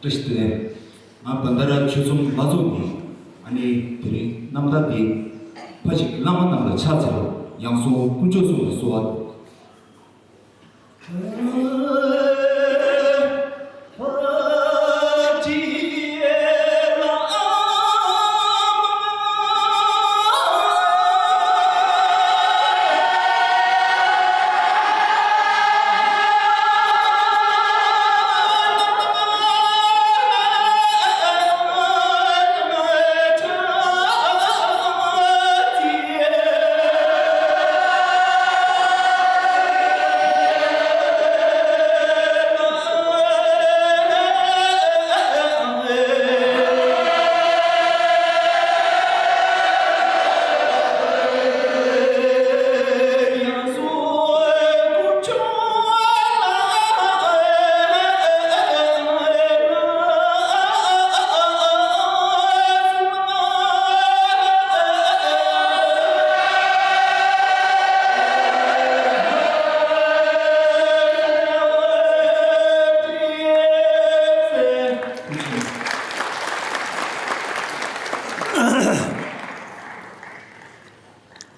བཀྲ་ཤིས་བདེ་ལེགས། ང་བན་ད་ར་ཆོས་ཚོགས་མ་ཚོགས་ནས། ཨ་ནི་དེ་རིང་རྣམ་ཐར་འདི་ཕ་ཞིག་བླ་མ་རྣམས་ལ་ཕྱག་འཚལ་ལོ། ཡང་སོ་དཀོན་མཆོག་གསུམ་ལ་གསོལ་བ།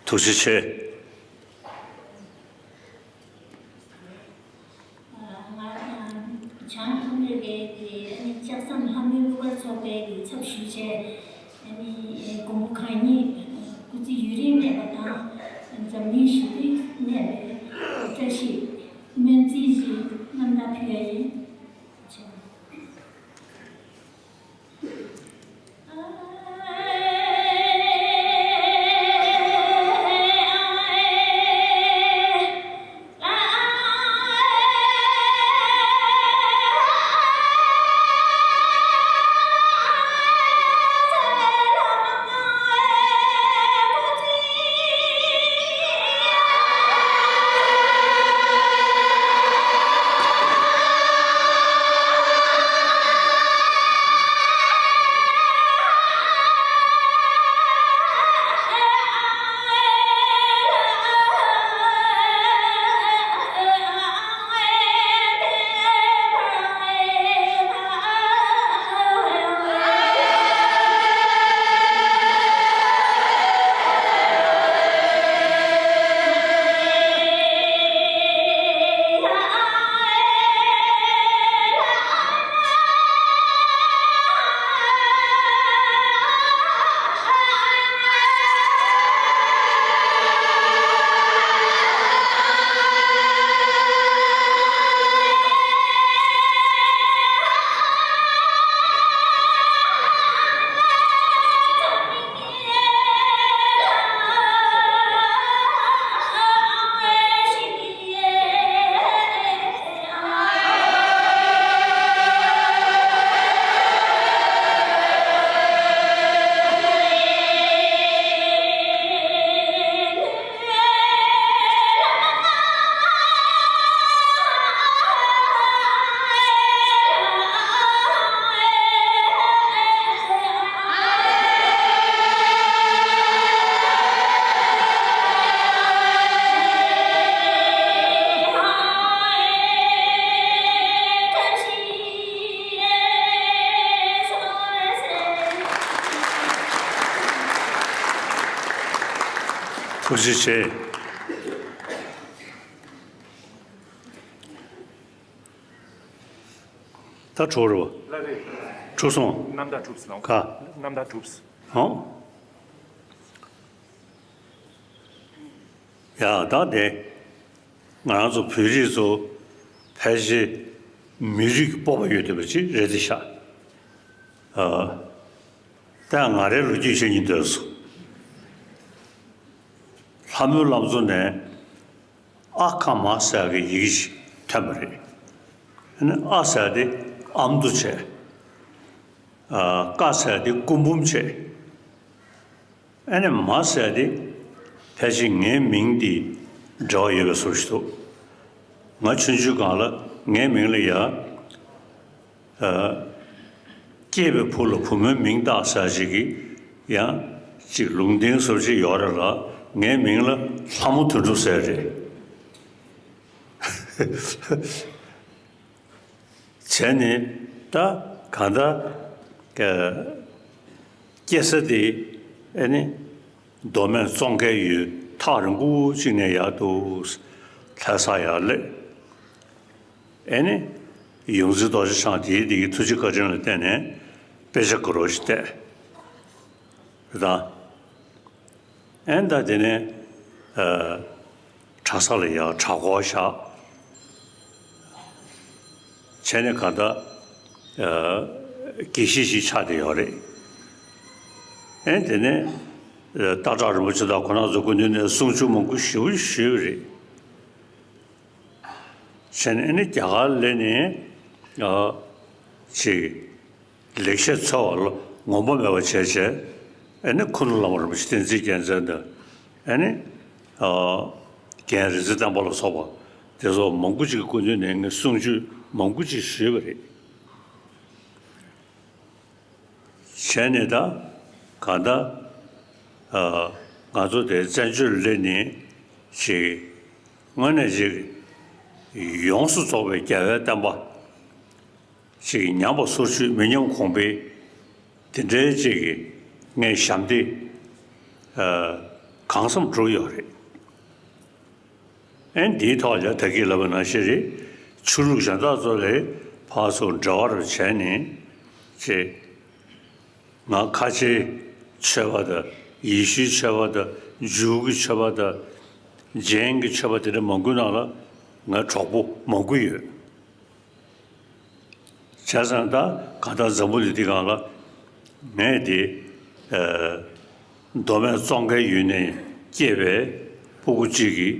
ཐུགས་རྗེ་ཆེ། ང་བྱང་ཁམས་རི་རྒྱལ་གྱི་ལྕགས་ཟམ་ལྷ་མོའི་གླུ་གར་ཚོགས་པའི་གི་ཚབ་ཞུས་བྱས། མགོན་པོ་གང་ཉིད་སྐུ་ཚེ་ཡུན་རིང་གནས་པ་དང་། འཛམ་གླིང་ཞི་བདེ་གནས་པའི་བཀྲ་ཤིས་སྨོན་ཚིག་ཞིག་རྣམ་ཐར་ཕུལ་ཡ་ཡིན། ཐུགས་རྗེ་ཆེ། ད་གྲུབ་རེད་པ། ལགས་རེད། གྲུབ་སོང་། རྣམ་ཐར་གྲུབ་སོང་། ག་རྣམ་ཐར་གྲུབ་སོང་། ཧོ། ཡ་ད་དེ། ང་རང་ཚོ་བོད་རིགས་ཚོ་ཕལ་ཆེར་མི་རིགས་ཀྱི་སྤོབས་པ་ཡོད་བསྡད་པ་ཅིག་རེད་དེ་ཤག་ཨ། ད་ང་རའི་ལོ་རྒྱུས་བཤད་སྙིང་འདོད་སོང་། ལྷ་མོའི་བླ་མཚོ་ནས་ཨ་ཁ་མ་ཟེར་གི་ཡི་གེ་ཞིག་ཐོན་པ་རེད། ཨ་ནི་ཨ་ཟེར་དེ་ཨ་མདོ་བྱས། ཨ། ཀ་ཟེར་དེ་སྐུ་འབུམ་བྱས། ཨ་ནི་མ་ཟེར་དེ་ཕལ་ཆེར་ངའི་མིང་དེ་འབྲེལ་བ་ཡོད་པའི་བཟོ་ཞིག་འདུག་ང་ཆུང་ཆུང་སྒང་ལ་ངའི་མིང་ལ་ཡ། ཨ། སྐྱེས་པའི་བུ་ལ་བུ་མོའི་མིང་བཏགས་ཟེར་ཅིག་གི་ཡང་ཅིག་ལུང་བསྟན་བཟོ་ཅིག་ཡོད་རེད་ལ། ངའི་མིང་ལ་ལྷ་མོ་དོན་གྲུབ་ཟེར་རེད། བྱས་ནས་ད་གང་ལྟར་ཀ་སྐྱེ་ས་དེ་ཨ་ནི་མདོ་སྨད་ཙོང་ཁའི་ཡུལ་ཐག་རིང་པོ་ཅིག་ནས་ཡར་འདུག་ལྷ་ས་ཡར་སླེབས། ཨ་ནི་ཡོངས་འཛིན་རྡོ་རྗེ་འཆང་དེའི་དེ་གི་ཐུགས་རྗེ་བཀའ་དྲིན་ལ་བརྟེན་ནས་དཔེ་ཆ་དགའ་རབ་ཅིག་བལྟས། རེད་ད། ཨན་ད་དེ་ནས་ཨ། གྲྭ་ས་ལ་ཡར་གྲྭ་སྐོར་བཞག་བྱས་ནས་གང་ལྟར་ཨ། དགེ་བཤེས་ཤིག་ཆགས་བསྡད་ཡོད་རེད། ཨན་དེ་ནས་ཨ། སྟག་བྲག་རིན་པོ་ཆེ་དང་ཁོང་རྣམ་ཚོ་སྐུ་མདུན་ནས་གསུང་ཆོས་མང་པོ་ཞེ་པོ་ཞུས་པ་རེད། བྱས་ནས་ཨ་ནི་རྒྱ་གར་སླེབས་ནས་ཨ། ཅིག་ལེགས་བཤད་འཚོལ་བ་ལ་ངོམས་པ་མེད་པ་བྱས་བྱས། ཨ་ནི་ཁུ་ནུ་བླ་མ་རིན་པོ་ཆེ་བསྟན་འཛིན་རྒྱལ་མཚན་དང་། ཨ་ནི་ཨ། རྒན་རིག་འཛིན་བསྟན་པ་ལ་སོགས་པ་དེ་ཚོ་མང་པོ་ཅིག་གི་སྐུ་མདུན་ནས་ངས་གསུང་ཆོས་མང་པོ་ཅིག་ཞུས་པ་རེད། བྱས་ནས་ད་གང་ལྟར་ཨ། ང་ཚོ་དེ་བཙན་བྱོལ་སླེབས་ནས་ཅིག་དངོས་གནས་ཅིག་ཡོངས་སུ་རྫོགས་པའི་རྒྱལ་བའི་བསྟན་པ་ཅིག་ཉམས་པ་སོར་ཆུད་མི་ཉམས་གོང་འཕེལ་དེ་འདྲའི་ཅིག་གི་ངས་ཞབས་འདེགས་ཨ། གང་འཚམ་བསྒྲུབས་ཡོད་རེད། ཨན་འདིའི་ཐོག་ལ་ད་གིན་ལབ་པ་ནང་བཞིན་རེད། ཆོས་ལུགས་གཞན་དག་ཚོ་ལས་ཕར་ཚུར་འབྲེལ་བ་རུ་བྱས་ནས་ཅེས། ང་ཁ་ཆེའི་ཆོས་པ་དང་ཡེ་ཤུའི་ཆོས་པ་དང་ཇུའུ་གི་ཆོས་པ་དང་ཇེན་གྱི་ཆོས་པ་དེ་འདྲ་མང་པོའི་ནང་ལ་ང་གྲོགས་པོ་མང་པོ་ཡོད། བྱས་ཙང་ད་གང་ལྟར་འཛམ་བུ་གླིང་འདི་སྒང་ལ་ངས་དེ་ཨ། མདོ་སྨད་ཙོང་ཁའི་ཡུལ་ནས་སྐྱེས་པའི་སྤུ་གུ་གཅིག་གིས་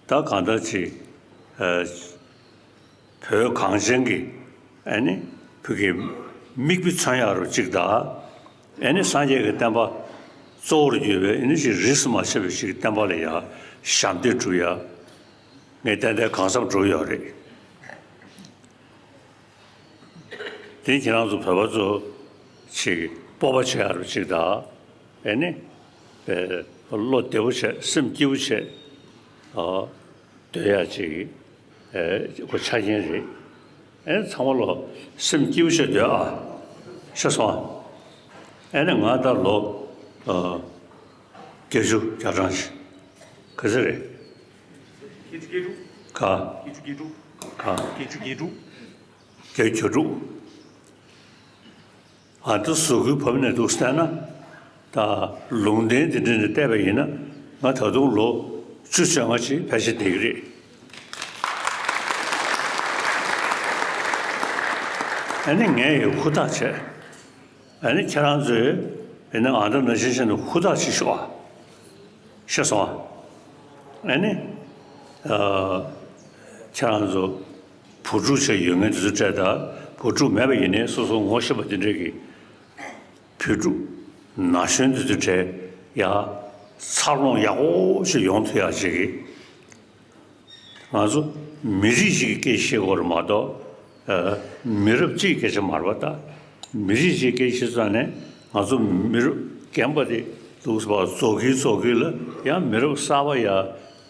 ད་གང་ལྟར་ཅིག་ཨ། བོད་གངས་ཅན་གྱི་ཨ་ནི་བོད་ཀྱི་མིག་དཔེ་མཚོན་ཡག་རུ་གཅིག་དང་། ཨ་ནི་སངས་རྒྱས་ཀྱི་བསྟན་པ་གཙོ་བོར་གྱུར་པའི་ཨ་ནི་ཅིག་རིས་སུ་མ་ཆད་པའི་ཅིག་བསྟན་པ་ལ་ཡང་ཞབས་འདེགས་སྒྲུབ་ཡག་ངས་ཏན་ཏན་གང་འཚམ་སྒྲུབ་ཡོད་རེད། དེ་ཁྱེད་རང་ཚོ་བོད་པ་ཚོ་ཅིག་སྤོབས་པ་བྱེད་ཡག་རུ་ཅིག་དང་། ཨ་ནི་བློ་བདེ་པོ་བྱས་སེམས་སྐྱིད་པོ་བྱས་སྡོད་ཡག་ཅིག་ཨ། ཁོ་ཆ་རྐྱེན་རེད། ཨ་ནི་ཚང་མ་ལོ་སེམས་སྐྱིད་པོ་བྱས་སྡོད་ཨ། ཤེས་སོང་ཨ། ཨ་ནི་ང་ད་ལོ་ཨ། བརྒྱད་ཅུ་གྱ་གྲངས་ཤིག་ག་ཚོད་རེད། བརྒྱད་ཅུ་གྱ་དྲུག་ག་བརྒྱད་ཅུ་གྱ་དྲུག་ག་བརྒྱད་ཅུ་གྱ་དྲུག་བརྒྱད་ཅུ་གྱ་དྲུག་ཨ། ད་གཟུགས་སྐུའི་བབ་ནས་འདུག་བལྟས་ན། ད་ལུང་བསྟན་འདི་འདྲ་ནས་བལྟས་པ་ཡིན་ན་ང་ད་དུང་ལོ་བཅུ་བཅོ་ལྔ་ཅིག་ཕལ་ཆེར་བསྡད་ཀྱི་རེད། ཨ་ནི་ངས་ཡང་ཧུར་ཐག་བྱས། ཨ་ནི་ཁྱེད་རང་ཚོས་ཨ་ནི་ཨ་ད་ནང་བཞིན་བྱས་ནས་ཧུར་ཐག་བྱེད་ཤོག་ཨ། ཤེས་སོང་ཨ། ཨ་ནི་ཨ། ཁྱེད་རང་ཚོ་བུ་ཕྲུག་ཆགས་ཡོད་མཁན་དེ་ཚོ་གྲས་དང་། བུ་ཕྲུག་མེད་པ་ཡིན་ནའི་སོ་སོ་ངོ་ཤེས་པ་དེ་འདྲས་ཀྱི་བུ་ཕྲུག་ན་གཞོན་དེ་ཚོ་གྲས་ཡ་འཚར་ལོངས་ཡག་པོ་ཞིག་ཡོང་ཐུབ་ཡག་ཅིག་གི། ང་ཚོ་མི་རིགས་ཤིག་གི་སྐད་ཆ་བཤད་དགོས་རེད་མ་གཏོགས། ཨ། མི་རབས་གཅིག་གི་སྐད་ཆ་མ་རེད་པ། ད་མི་རིགས་ཤིག་གི་སྐད་ཆ་བཤད་ཙང་ནས་ང་ཚོ་མི་རབས་རྒན་པ་དེ་འདུག་སེ་བ་རྫོགས་ཀྱིན་རྫོགས་ཀྱིན་ལ་ཡང་མི་རབས་གསར་པ་ཡ་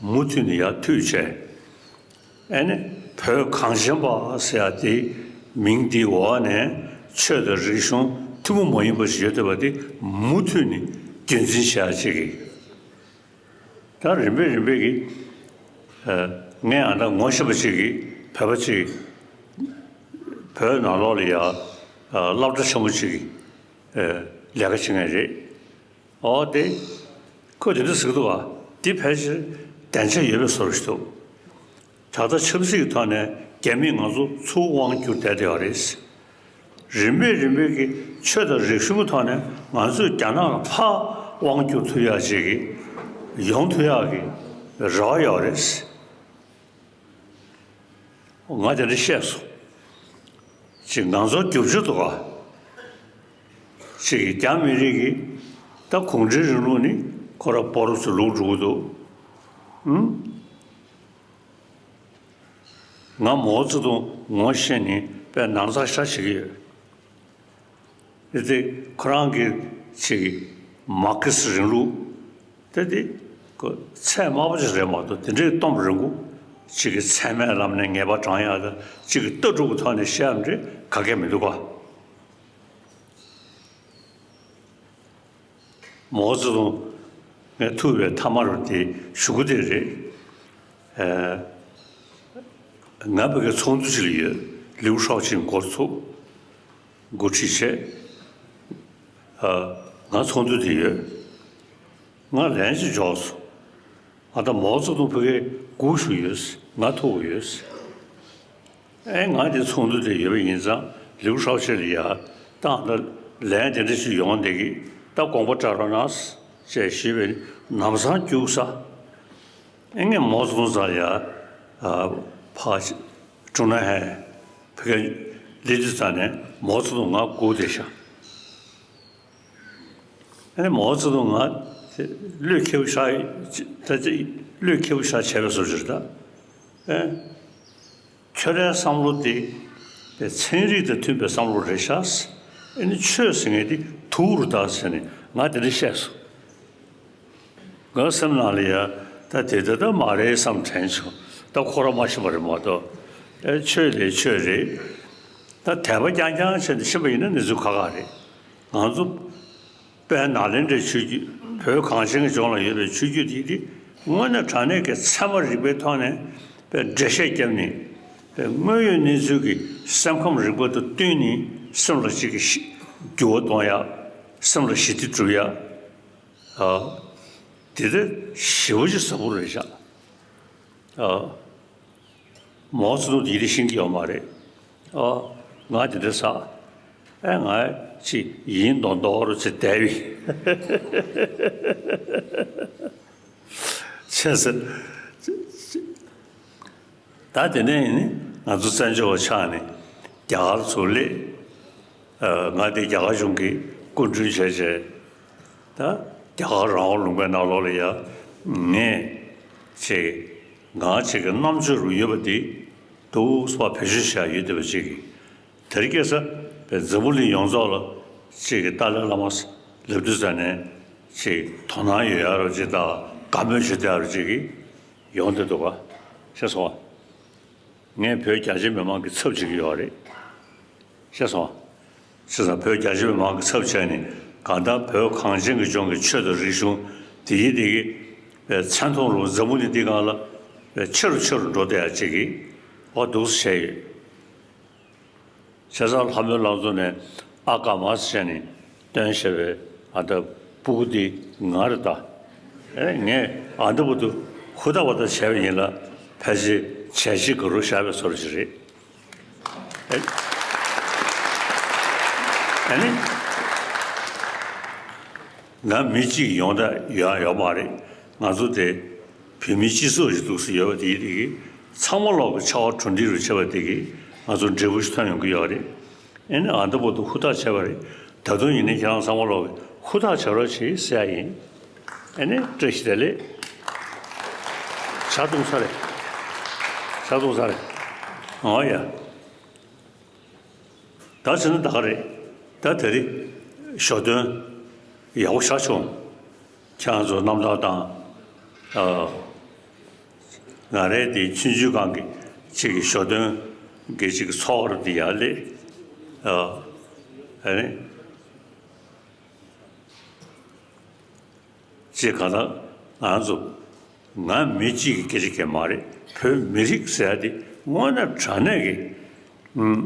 མུ་མཐུད་ནས་ཡར་མཐུད་བྱས། ཨ་ནི་བོད་གངས་ཅན་པ་ཟེར་ཡ་དེ་མིང་འདིའི་འོག་ནས་ཆོས་དང་རིག་གཞུང་ཐུན་མོང་མ་ཡིན་པ་ཞིག་ཡོད་བསྡད་པ་དེ་མུ་མཐུད་ནས་རྒྱུན་འཛིན་བྱེད་ཡ་ཅིག་གི། ད་རིམ་པས་རིམ་པས་ཀྱི་ཨ་ངས་ཨ་ད་ངོ་ཤེས་པ་ཅིག་གིས་བོད་པ་ཅིག་བོད་ནང་ལོགས་ལ་ཡ་ཨ་སློབ་གྲྭ་ཆེན་པོ་ཅིག་གི་ཨ་ལས་ཀ་བྱེད་མཁན་རེད། ཨོ་དེ། ཁོས་དེ་འདྲ་ཟེར་གི་འདུག་ག་འདི་ཕལ་ཆེར་བདེན་ཆ་ཡོད་པའི་བཟོ་འདྲ་ཞིག་འདུག་ད་ལྟ་ཆབ་སྲིད་ཀྱི་ཐོག་ནས་རྒྱ་མིས་ང་ཚོ་ཚུར་དབང་བསྒྱུར་བསྡད་བསྡད་ཡོད་རེད། རིམ་པས་རིམ་པས་ཀྱི་ཆོས་དང་རིག་གཞུང་གི་ཐོག་ནས་ང་ཚོས་རྒྱ་ནག་ལ་ཕར་དབང་བསྒྱུར་ཐུབ་ཡག་ཅིག་གི་ཡོང་ཐུབ་ཡག་གི་རེ་བ་ཡོད་རེད། ང་དེ་འདྲ་བཤད་སོང་། ཅིག་ང་ཚོ་རྒྱབ་སྐྱོར་འདུག་ག་ཅིག་རྒྱ་མི་རིགས་ཀྱི་ད་གུང་ཁྲན་རིང་ལུགས་ནི་ཁོ་ར་སྤོ་རུ་ཚུར་ལུག་འགྲོ་གི་འདུག་ཨུམ། ང་མའོ་ཙེ་ཏུང་ངོ་ཤེས་ནས་དཔེ་ནང་ཚགས་ཤ་བྱེད་ཀྱི་ཡོད། དེ་ཁོ་རང་གི་ཅིག་མར་ཁེ་སི་རིང་ལུགས་དེ་དེ་ཁོ་ཚད་དམའ་པོ་ཅིག་རེད་མ་གཏོགས་དེ་འདྲའི་གཏོང་རིང་པོ་ཅིག་གི་ཚད་མའི་ལམ་ནས་ངེས་པ་དྲང་ཡག་དང་ཅིག་གི་ལྟ་གྲུབ་ཀྱི་ཐོག་ནས་བཤད་ཡག་འདྲ་ག་གེ་མི་འདུག་ག་མའོ་ཙེ་ཏུང་ངས་ཐུག་པའི་མཐའ་མ་རུ་དེ་ཞུ་གི་དེ་རེད། ཨ་ང་ཕ་གིའི་ཚོགས་འདུ་ཅིག་ལ་ཡོད། ལིའུ་ཧྲའོ་ཅིན་འགོ་ཚུགས། འགོ་ཁྲིད་བྱས། ཨ་ང་ཚོགས་འདུ་དེ་ཡོད། ང་ལན་ཅིག་འཇོག་སོང་། ཨ་ད་མའོ་ཙེ་ཏུང་ཕ་གིར་སྒུག་བཞུགས་ཡོད། ང་ཐུག་ཡོད། ཨེ་ང་དེ་ཚོགས་འདུ་དེ་ཡོད་པ་ཡིན་ཙང་ལིའུ་ཧྲའོ་ཅིན་ལ་ཡ་ད་ཨ་ད་ལན་དེ་འདྲ་ཞིག་ཡོང་བསྡད་ཀྱི་ད་དགོངས་པ་འགྲེལ་རོགས་གནང་ཞེས་ཞུས་པས་ལམ་སང་རྒྱུགས་ས། ཨེ་ངས་མའོ་ཙེ་ཏུང་རྩ་ལ་ཡ་ཨ་ཕར་ཀྲུང་ནན་ཧན་ཕ་གིར་སླེབས་དུས་ཙམ་ནས་མའོ་ཙེ་ཏུང་ང་སྒུག་བསྡད་ཤག་ཨ་ནི་མའོ་ཙེ་ཏུང་ང་བློས་འཁེལ་བཞག་ད་ཅི་བློས་འཁེལ་བཞག་བྱས་པའི་བཟོ་ཅིག་རེད་ད། ཨེ། ཁྱོད་རའི་བསམ་བློ་དེ་ཚན་རིག་དང་མཐུན་པའི་བསམ་བློ་རེད་ཤག་ཨ་ནི་ཆོས་ཟེར་མཁན་དེ་དུག་རུ་ད་ཟེར་ནས་ང་དེ་འདྲ་བཤད་སོང་། ང་སེམས་ནང་ལ་ཡ་ད་དེ་ད་ད་མ་རེད་བསམ་དྲན་བྱུང་། ད་ཁོ་རང་མ་ཤི་བ་རེད་མ་གཏོགས། ཨེ་ཆོས་དེ་ཆོས་རེད། ད་དད་པ་རྐྱང་རྐྱང་བྱས་ནས་ཤི་བ་ཡིན་ན་གནས་ཚུལ་ཁག་ཁག་རེད། ང་ཚོ་དཔལ་ནཱ་ལེནྡྲའི་ཆོས་བརྒྱུད་བོད་གངས་ཅན་གྱི་ལྗོངས་ལ་ཡོད་པའི་ཆོས་བརྒྱུད་འདི་དེ་དངོས་གནས་དྲང་གནས་ཀྱི་ཚད་མ་རིག་པའི་ཐོག་ནས་དཔེ་འགྲེལ་བཤད་བརྒྱབ་ནས་དཔེ་དངོས་ཡོད་གནས་ཚུལ་གྱི་སེམས་ཁམས་རིག་པ་དང་བསྟུན་ནས་སེམས་ལ་གཅིག་གི་ཤི་འགྱུར་བ་གཏོང་ཡག་སེམས་ལ་ཞི་བདེ་སྒྲུབ་ཡག་ཨ། དེ་དེ་ཞེ་པོ་ཅིག་ཟབ་པོ་རེད་ཤག་ཨ། མའོ་ཙེ་ཏུང་དེ་དེ་ཤེས་ཀྱི་ཡོད་མ་རེད། ཨ། ང་དེ་འདྲ་ཟ། ཨེ་ང་ཅི་ཡིན་མདོག་མདོག་རུ་ཚེ་བསྡད་པའི། བྱས་ཙང་། ད་དེ་ནས་ཡིན་ནི་ང་ཚོ་བཙན་བྱོལ་བ་ཆགས་ནས་རྒྱ་གར་ཚུར་སླེབས། ཨ། ང་དེ་རྒྱ་གར་གཞུང་གི་སྐུ་མགྲོན་བྱས་བྱས། ད་རྒྱ་གར་རང་དབང་ལུང་པའི་ནང་ལོགས་ལ་ཡ་ངས་ཅིག་ང་ཅིག་གི་རྣམ་དཔྱོད་རུ་ཡོད་པ་འདི་འདུག་སེ་བེད་སྤྱོད་བྱས་ཡོད་བསྡད་པ་ཅིག་གིས། དེ་རིང་ཁ་སང་པའི་འཛམ་བུ་གླིང་ཡོངས་རྫོགས་ལ་ཅིག་གི་ཏཱ་ལའི་བླ་མ་ལབ་དུས་ཙམ་ནས་ཅིག་དོ་སྣང་ཡོད་ཡག་རོ་ཅིག་དང་དགའ་མོས་བྱེད་བསྡད་ཡག་རོ་ཅིག་གིས་ཡོང་བསྡད་འདུག་ག་ཤེས་སོང་ངས་བོད་རྒྱ་ཆེ་མི་མང་གི་ཚབ་བྱེད་ཀྱི་ཡོད་རེད། ཤེས་སོང་། བྱས་ཙང་བོད་རྒྱ་ཆེ་མི་མང་གི་ཚབ་བྱས་ནས་གང་ལྟར་བོད་གངས་ཅན་གྱི་ལྗོངས་ཀྱི་ཆོས་དང་རིག་གཞུང་དེ་ཡི་དེ་གི་པའི་མཚན་མཐོང་རུ་འཛམ་བུ་གླིང་འདི་སྒང་ལ་པའི་ཆེ་རུ་ཆེ་རུ་འགྲོ་བསྡད་ཡག་ཅིག་གི་འོ་འདུག་སེ་བྱས་ཡོད། བྱས་ཙང་ལྷ་མོའི་ལང་ཚོ་ནས་ཨ་ཀ་མ་ཟེར་བྱས་ནས་སྟོན་བྱས་པའི་ཨ་ད་སྤུ་གུ་འདི་ང་རེད་ད། ཨེ་ངས་ཨ་འདི་བུ་དུ་ཧུ་ད་བ་ད་བྱས་པ་ཡིན་ལ་ཕལ་ཆེར་བྱས་རྗེས་ག་རུ་བཞག་པའི་ཚོར་ཅིག་རེད། ཨེ་ཨ་ནི་ང་མི་གཅིག་ཡོང་ད་ཡོང་ཡོད་མ་རེད། ང་ཚོ་དེ་བོད་མི་སྤྱི་ཚོགས་ཤིག་འདུག་སེ་ཡོད་པ་དེ་ཡིན་དེ་གི་ཚང་མ་ལོག་གི་ཆ་བ་གྲུ་འདི་རུ་ཆེ་བ་དེ་གི་ང་ཚོ་འབྲས་བུ་ཞིག་ཐོན་ཡོང་གི་ཡོད་རེད། ཨེ་ནི་ཨ་འདི་བོ་དུ་ཧུར་ཐག་བྱས་པ་རེད། ད་དུང་ཡིན་ནའི་ཁྱེད་རང་ཚང་མ་ལོག་གི་ཧུར་ཐག་བྱ་རོགས་བྱེད་ཟེར་ཡ་ཡིན། ཨེ་ནི་བཀྲ་ཤིས་བདེ་ལེགས། ཇ་བཏུང་ཚར་རེད། ཇ་བཏུང་ཚར་རེད། འོ་ཡ། ད་བྱས་ན་ད་ག་རེད། ད་དེ་རིང་ཞོ་སྟོན་ཡག་པོ་ཞེ་དྲག་བྱུང་། ཁྱེད་རང་ཚོ་རྣམ་ཐར་དང་། ཨ། ང་རའི་དེ་ཆུང་ཆུང་སྒང་གི་ཅིག་གི་ཞོ་སྟོན་གི་ཅིག་གི་ཚོགས་ར་དེ་ཡར་སླེབས། ཨ། ཨ་ནི། ཅེས་གང་ལྟར་ང་ཚོ་ ང་མི་གཅིག་གི་སྐད་ཆ་གང་མ་རེད། བོད་མི་རིགས་ཟེར་ཡ་དེ་དངོས་གནས་དྲང་གནས་ཀྱི་ཨུམ།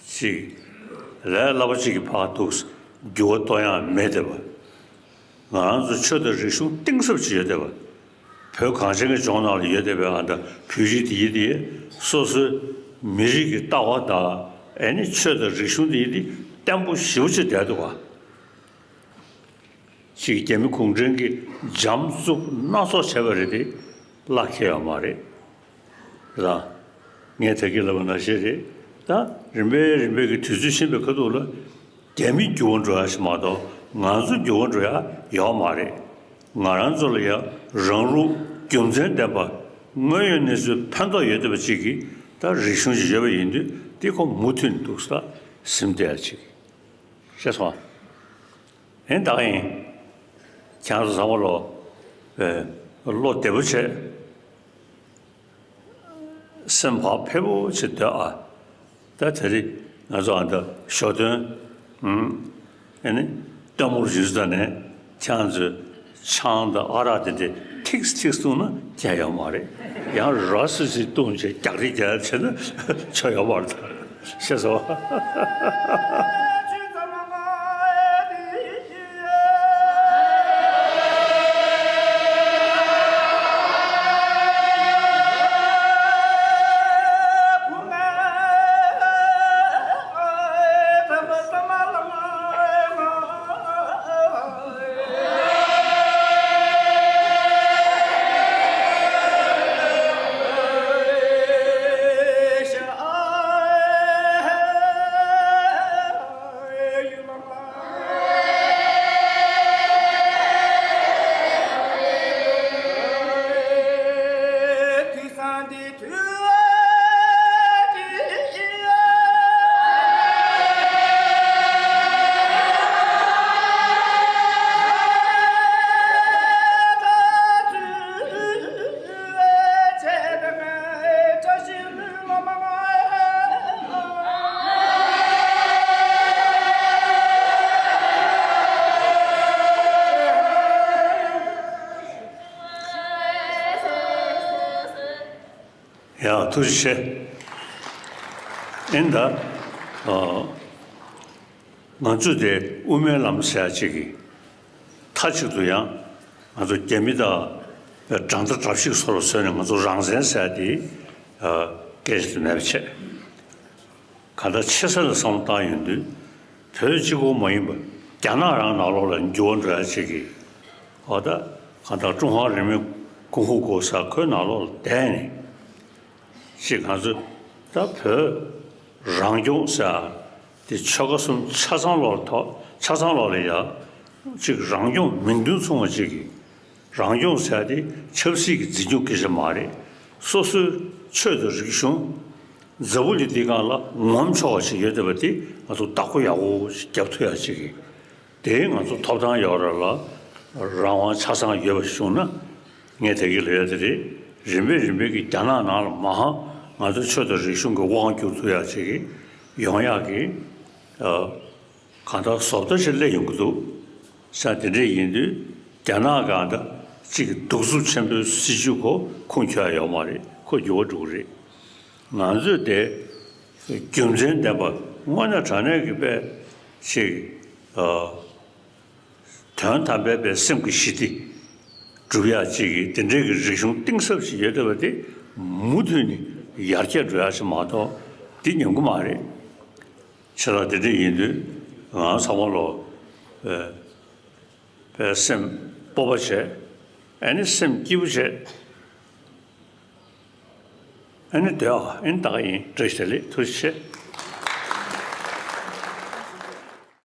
ཅིག་ལས་སླ་པོ་ཅིག་གི་ཕར་འདུག་འགྱུར་བ་གཏོང་ཡ་མེད་བསྡད་པ། ང་རང་ཚོ་ཆོས་དང་རིག་གཞུང་གཏིང་ཟབ་ཅིག་ཡོད་བསྡད་པ། བོད་གངས་ཅན་གྱི་ལྗོངས་ནང་ལ་ཡོད་བསྡད་པའི་ཨ་ད་བོད་རིགས་དེ་ཡིན་དེ་སོ་སོའི་མི་རིགས་ཀྱི་ལྟ་བ་དང་ཨེ་ནི་ཆོས་དང་རིག་གཞུང་དེ་ཡིན་དེ་བརྟན་པོ་ཞེ་པོ་ཅིག་བསྡད་འདུག་ག་ཅིག་རྒྱ་མི་གུང་ཁྲན་གྱིས་འཇམ་རྩུབ་སྣ་ཚོགས་བྱས་པ་རེད་དེ་བླ་ཁེལ་ཡོད་མ་རེད། རང་། ངས་ད་གིན་ལབ་པ་ནང་བཞིན་རེད། ད་རིམ་པས་རིམ་པས་ཀྱི་དུས་ཚོད་ཕྱིན་པའི་ཁ་ཐུག་ལ་རྒྱ་མི་འགྱུར་བ་འགྲོ་ཡ་ཞིག་མ་གཏོགས་ང་ཚོ་འགྱུར་བ་འགྲོ་ཡ་ཡོད་མ་རེད། ང་རང་ཚོ་ལ་ཡང་རང་ལུགས་རྒྱུ་མཚན་ལྡན་པ་དངོས་ཡོད་གནས་ཚུལ་ཕན་ཐོགས་ཡོད་བསྡད་པ་ཅིག་གི་ད་རིག་གཞུང་ཞིག་ཡོད་པ་ཡིན་དུས་དེ་ཁོ་མུ་མཐུད་ནས་འདུག་ས་ཟིན་བསྡད་ཡ་ཅིག་ཤེས་སོང་། ཨེ་ད་ག་ཡིན། ཁྱེད་རང་ཚོ་ཚང་མ་ལོ། ཨེ། བློ་བདེ་པོ་བྱས། སེམས་བག་ཕེབས་པོ་བྱས་སྡོད་ཨ། ད་དེ་རིང་ང་ཚོ་ཨ་ད་ཞོ་སྟོན། ཨུམ། ཨེ་ནི། སྟོན་མོར་ཡུལ་ད་ནས་ཁྱེད་རང་ཚོས་ཆང་དང་ཨ་རག་དེ་འདྲས་ཐིགས་ཐིགས་བཏུང་ན་ཁྱད་ཡོད་མ་རེད། ཡང་ར་སི་སི་བཏུང་བྱས་རྒྱག་རེས་རྒྱག་བྱས་ན་ཆོ་ཡོད་མ་རེད། ཤེས་སོང་། ཡ། ཐུགས་རྗེ་ཆེ། ཨིན་ད། ཨ། ང་ཚོ་དེ་དབུ་མའི་ལམ་ཟེར་ཡ་གཅིག་གི་མཐའ་གཅིག་ཏུ་ཡང་ང་ཚོ་རྒྱ་མི་དང་དགྲ་ཟླ་དགྲ་བཤིག་བཟོ་འདྲ་བཟོས་ནས་ང་ཚོ་རང་བཙན་ཟེར་ཡ་དེ་སྐད་ཆ་དེ་མེད་པ་བྱས། གང་ལྟར་ཆེ་ས་ལ་བསམ་བློ་བཏང་ཡོང་དུས་བོད་གཅིག་པོ་མ་ཡིན་པར་རྒྱ་ནག་རང་ནང་ལོགས་ལ་འགྱུར་བ་འགྲོ་ཡ་གཅིག་གི་འོ་ད་གང་ལྟར་ཀྲུང་ཧྭ་རིང་མོའི་ཀུང་ཧུ་གོ་ས་ཁོའི་ནང་ལོགས་ལ་བསྡད་ནས་ཅིག་ང་ཚོ་ད་བོད་རང་སྐྱོང་ཟེར་ཡ་དེ་ཆོལ་ཁ་གསུམ་ཆ་ཚང་ལོགས་ལ་ཐོག་ཆ་ཚང་ལོགས་ལ་ཡ་ཅིག་རང་སྐྱོང་མིང་དོན་མཚུངས་པ་ཅིག་གི་རང་སྐྱོང་ཟེར་ཡ་དེ་ཆབ་སྲིད་ཀྱི་འཛིན་སྐྱོང་སྐད་ཆ་མ་རེད། སོ་སོའི་ཆོས་དང་རིག་གཞུང་། འཛམ་བུ་གླིང་འདིའི་སྒང་ལ་ངོམ་ཆོག་པ་ཞིག་ཡོད་བསྡད་པ་དེ་ང་ཚོ་བདག་པོ་ཡག་པོ་ཞིག་རྒྱབ་ཐུབ་ཡ་ཅིག་གི་དེ་ང་ཚོ་ཐོབ་ཐང་ཡོད་རེད་ལ། རང་དབང་ཆ་ཚང་ཡོད་པ་བྱུང་ན་ངས་དེ་གི་ལབ་ཡ་དེ་རེད། རིམ་པས་རིམ་པས་ཀྱི་རྒྱ་ནག་ནང་ལ་མ་ཧང་ང་ཚོ་ཆོས་དང་རིག་གཞུང་གི་དབང་བསྒྱུར་ཐུབ་ཡ་ཅིག་གི་ཡོང་ཡག་གི་ཨ། གང་ལྟར་བཟོ་ལྟ་ཞིག་སླེབས་ཡོང་གི་འདུག་ས། དེ་འདྲ་ཡིན་དུས་རྒྱ་ནག་གང་ལྟར་གཅིག་གི་གདུག་རྩུབ་ཆེན་པོའི་སྲིད་བྱུས་ཁོ་ཁུངས་འཁྱོལ་ཡ་ཡོད་མ་རེད། ཁོ་འགྱུར་བ་འགྲོ་གི་རེད། ང་ཚོས་དེ་རྒྱུ་མཚན་ལྡན་པ་དངོས་གནས་དྲང་གནས་ཀྱི་དཔེ་ཅིག་ཨ། དོན་དམ་པའི་དཔེ་སེམས་ཀྱི་ཞི་བདེ་སྒྲུབ་ཡ་ཅིག་གི་དེ་འདྲའི་གི་རིག་གཞུང་གཏིང་ཟབ་ཅིག་ཡོད་བསྡད་པ་དེ་མུ་མཐུད་ནས་ཡར་རྒྱས་འགྲོ་ཡ་ཞིག་མ་གཏོགས་དེ་ཉམས་ཀྱི་མ་རེད། བྱས་ཙང་དེ་འདྲ་ཡིན་དུས་ང་ཚང་མ་ལོ། ཨེ། པའི་སེམས་སྤོབས་པ་བྱས། ཨ་ནི་སེམས་སྐྱིད་པོ་བྱས། ཨ་ནི་སྡོད་ཨ། ཨ་ནི་ད་ག་ཡིན། བཀྲ་ཤིས་བདེ་ལེགས། ཐུགས་རྗེ་ཆེ།